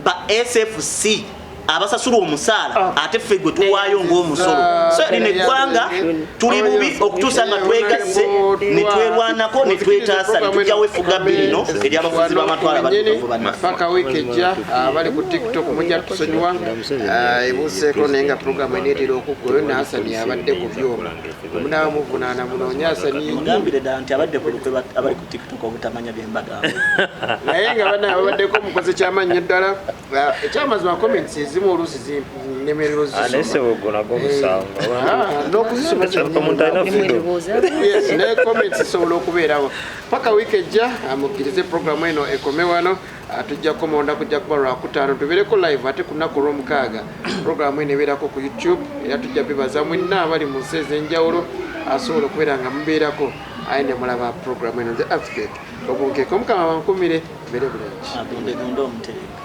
ba SFC abasasulwa omusaala, ate ffe gwe tuwaayo ng'omusolo. So lino eggwanga tuli bubi okutuusa nga twegasse ne twerwanako ne twetaasa ne tujjawo effugabbi lino ery'abafuzi b'amatwala abaddugavu bannaffe. Paka wiiki ejja. Abali ku TikTok mujja tusonyiwa, ebuuseeko, naye nga programu eneetera okuggwayo. Ne Hasani abadde ku byuma, omunaaba muvunaana munoonye Hasani. Mugambire ddala nti abadde ku lukwe abali ku TikTok obutamanya bye mbagamba. Naye nga bana babaddeko mukoze kyamaanyi ddala. Ekyamazima, comments ezimu oluusi Nnemererwa Ah, naye ozisoma. sebo gwo nagwo musango. Ah, n'okuzisoma zennyini. Omuntu alina freedom. Yes, ne comments zisobola okubeerawo paka wiiki ejja. Mukkirize programu eno ekome wano. Tujja kukomonda kujja kuba lwakutaano tubeereko live, ate ku lunaku olwomukaaga programu eno ebeerako ku YouTube, era tujja bibaza mwenna abali mu nsi ez'enjawulo asobola okubeera nga mubeerako aye ne mulaba programu eno. Nze Earthquake Obunkeke, Omukama bankumire, mbeere bulungi. Agundegunde omutereka.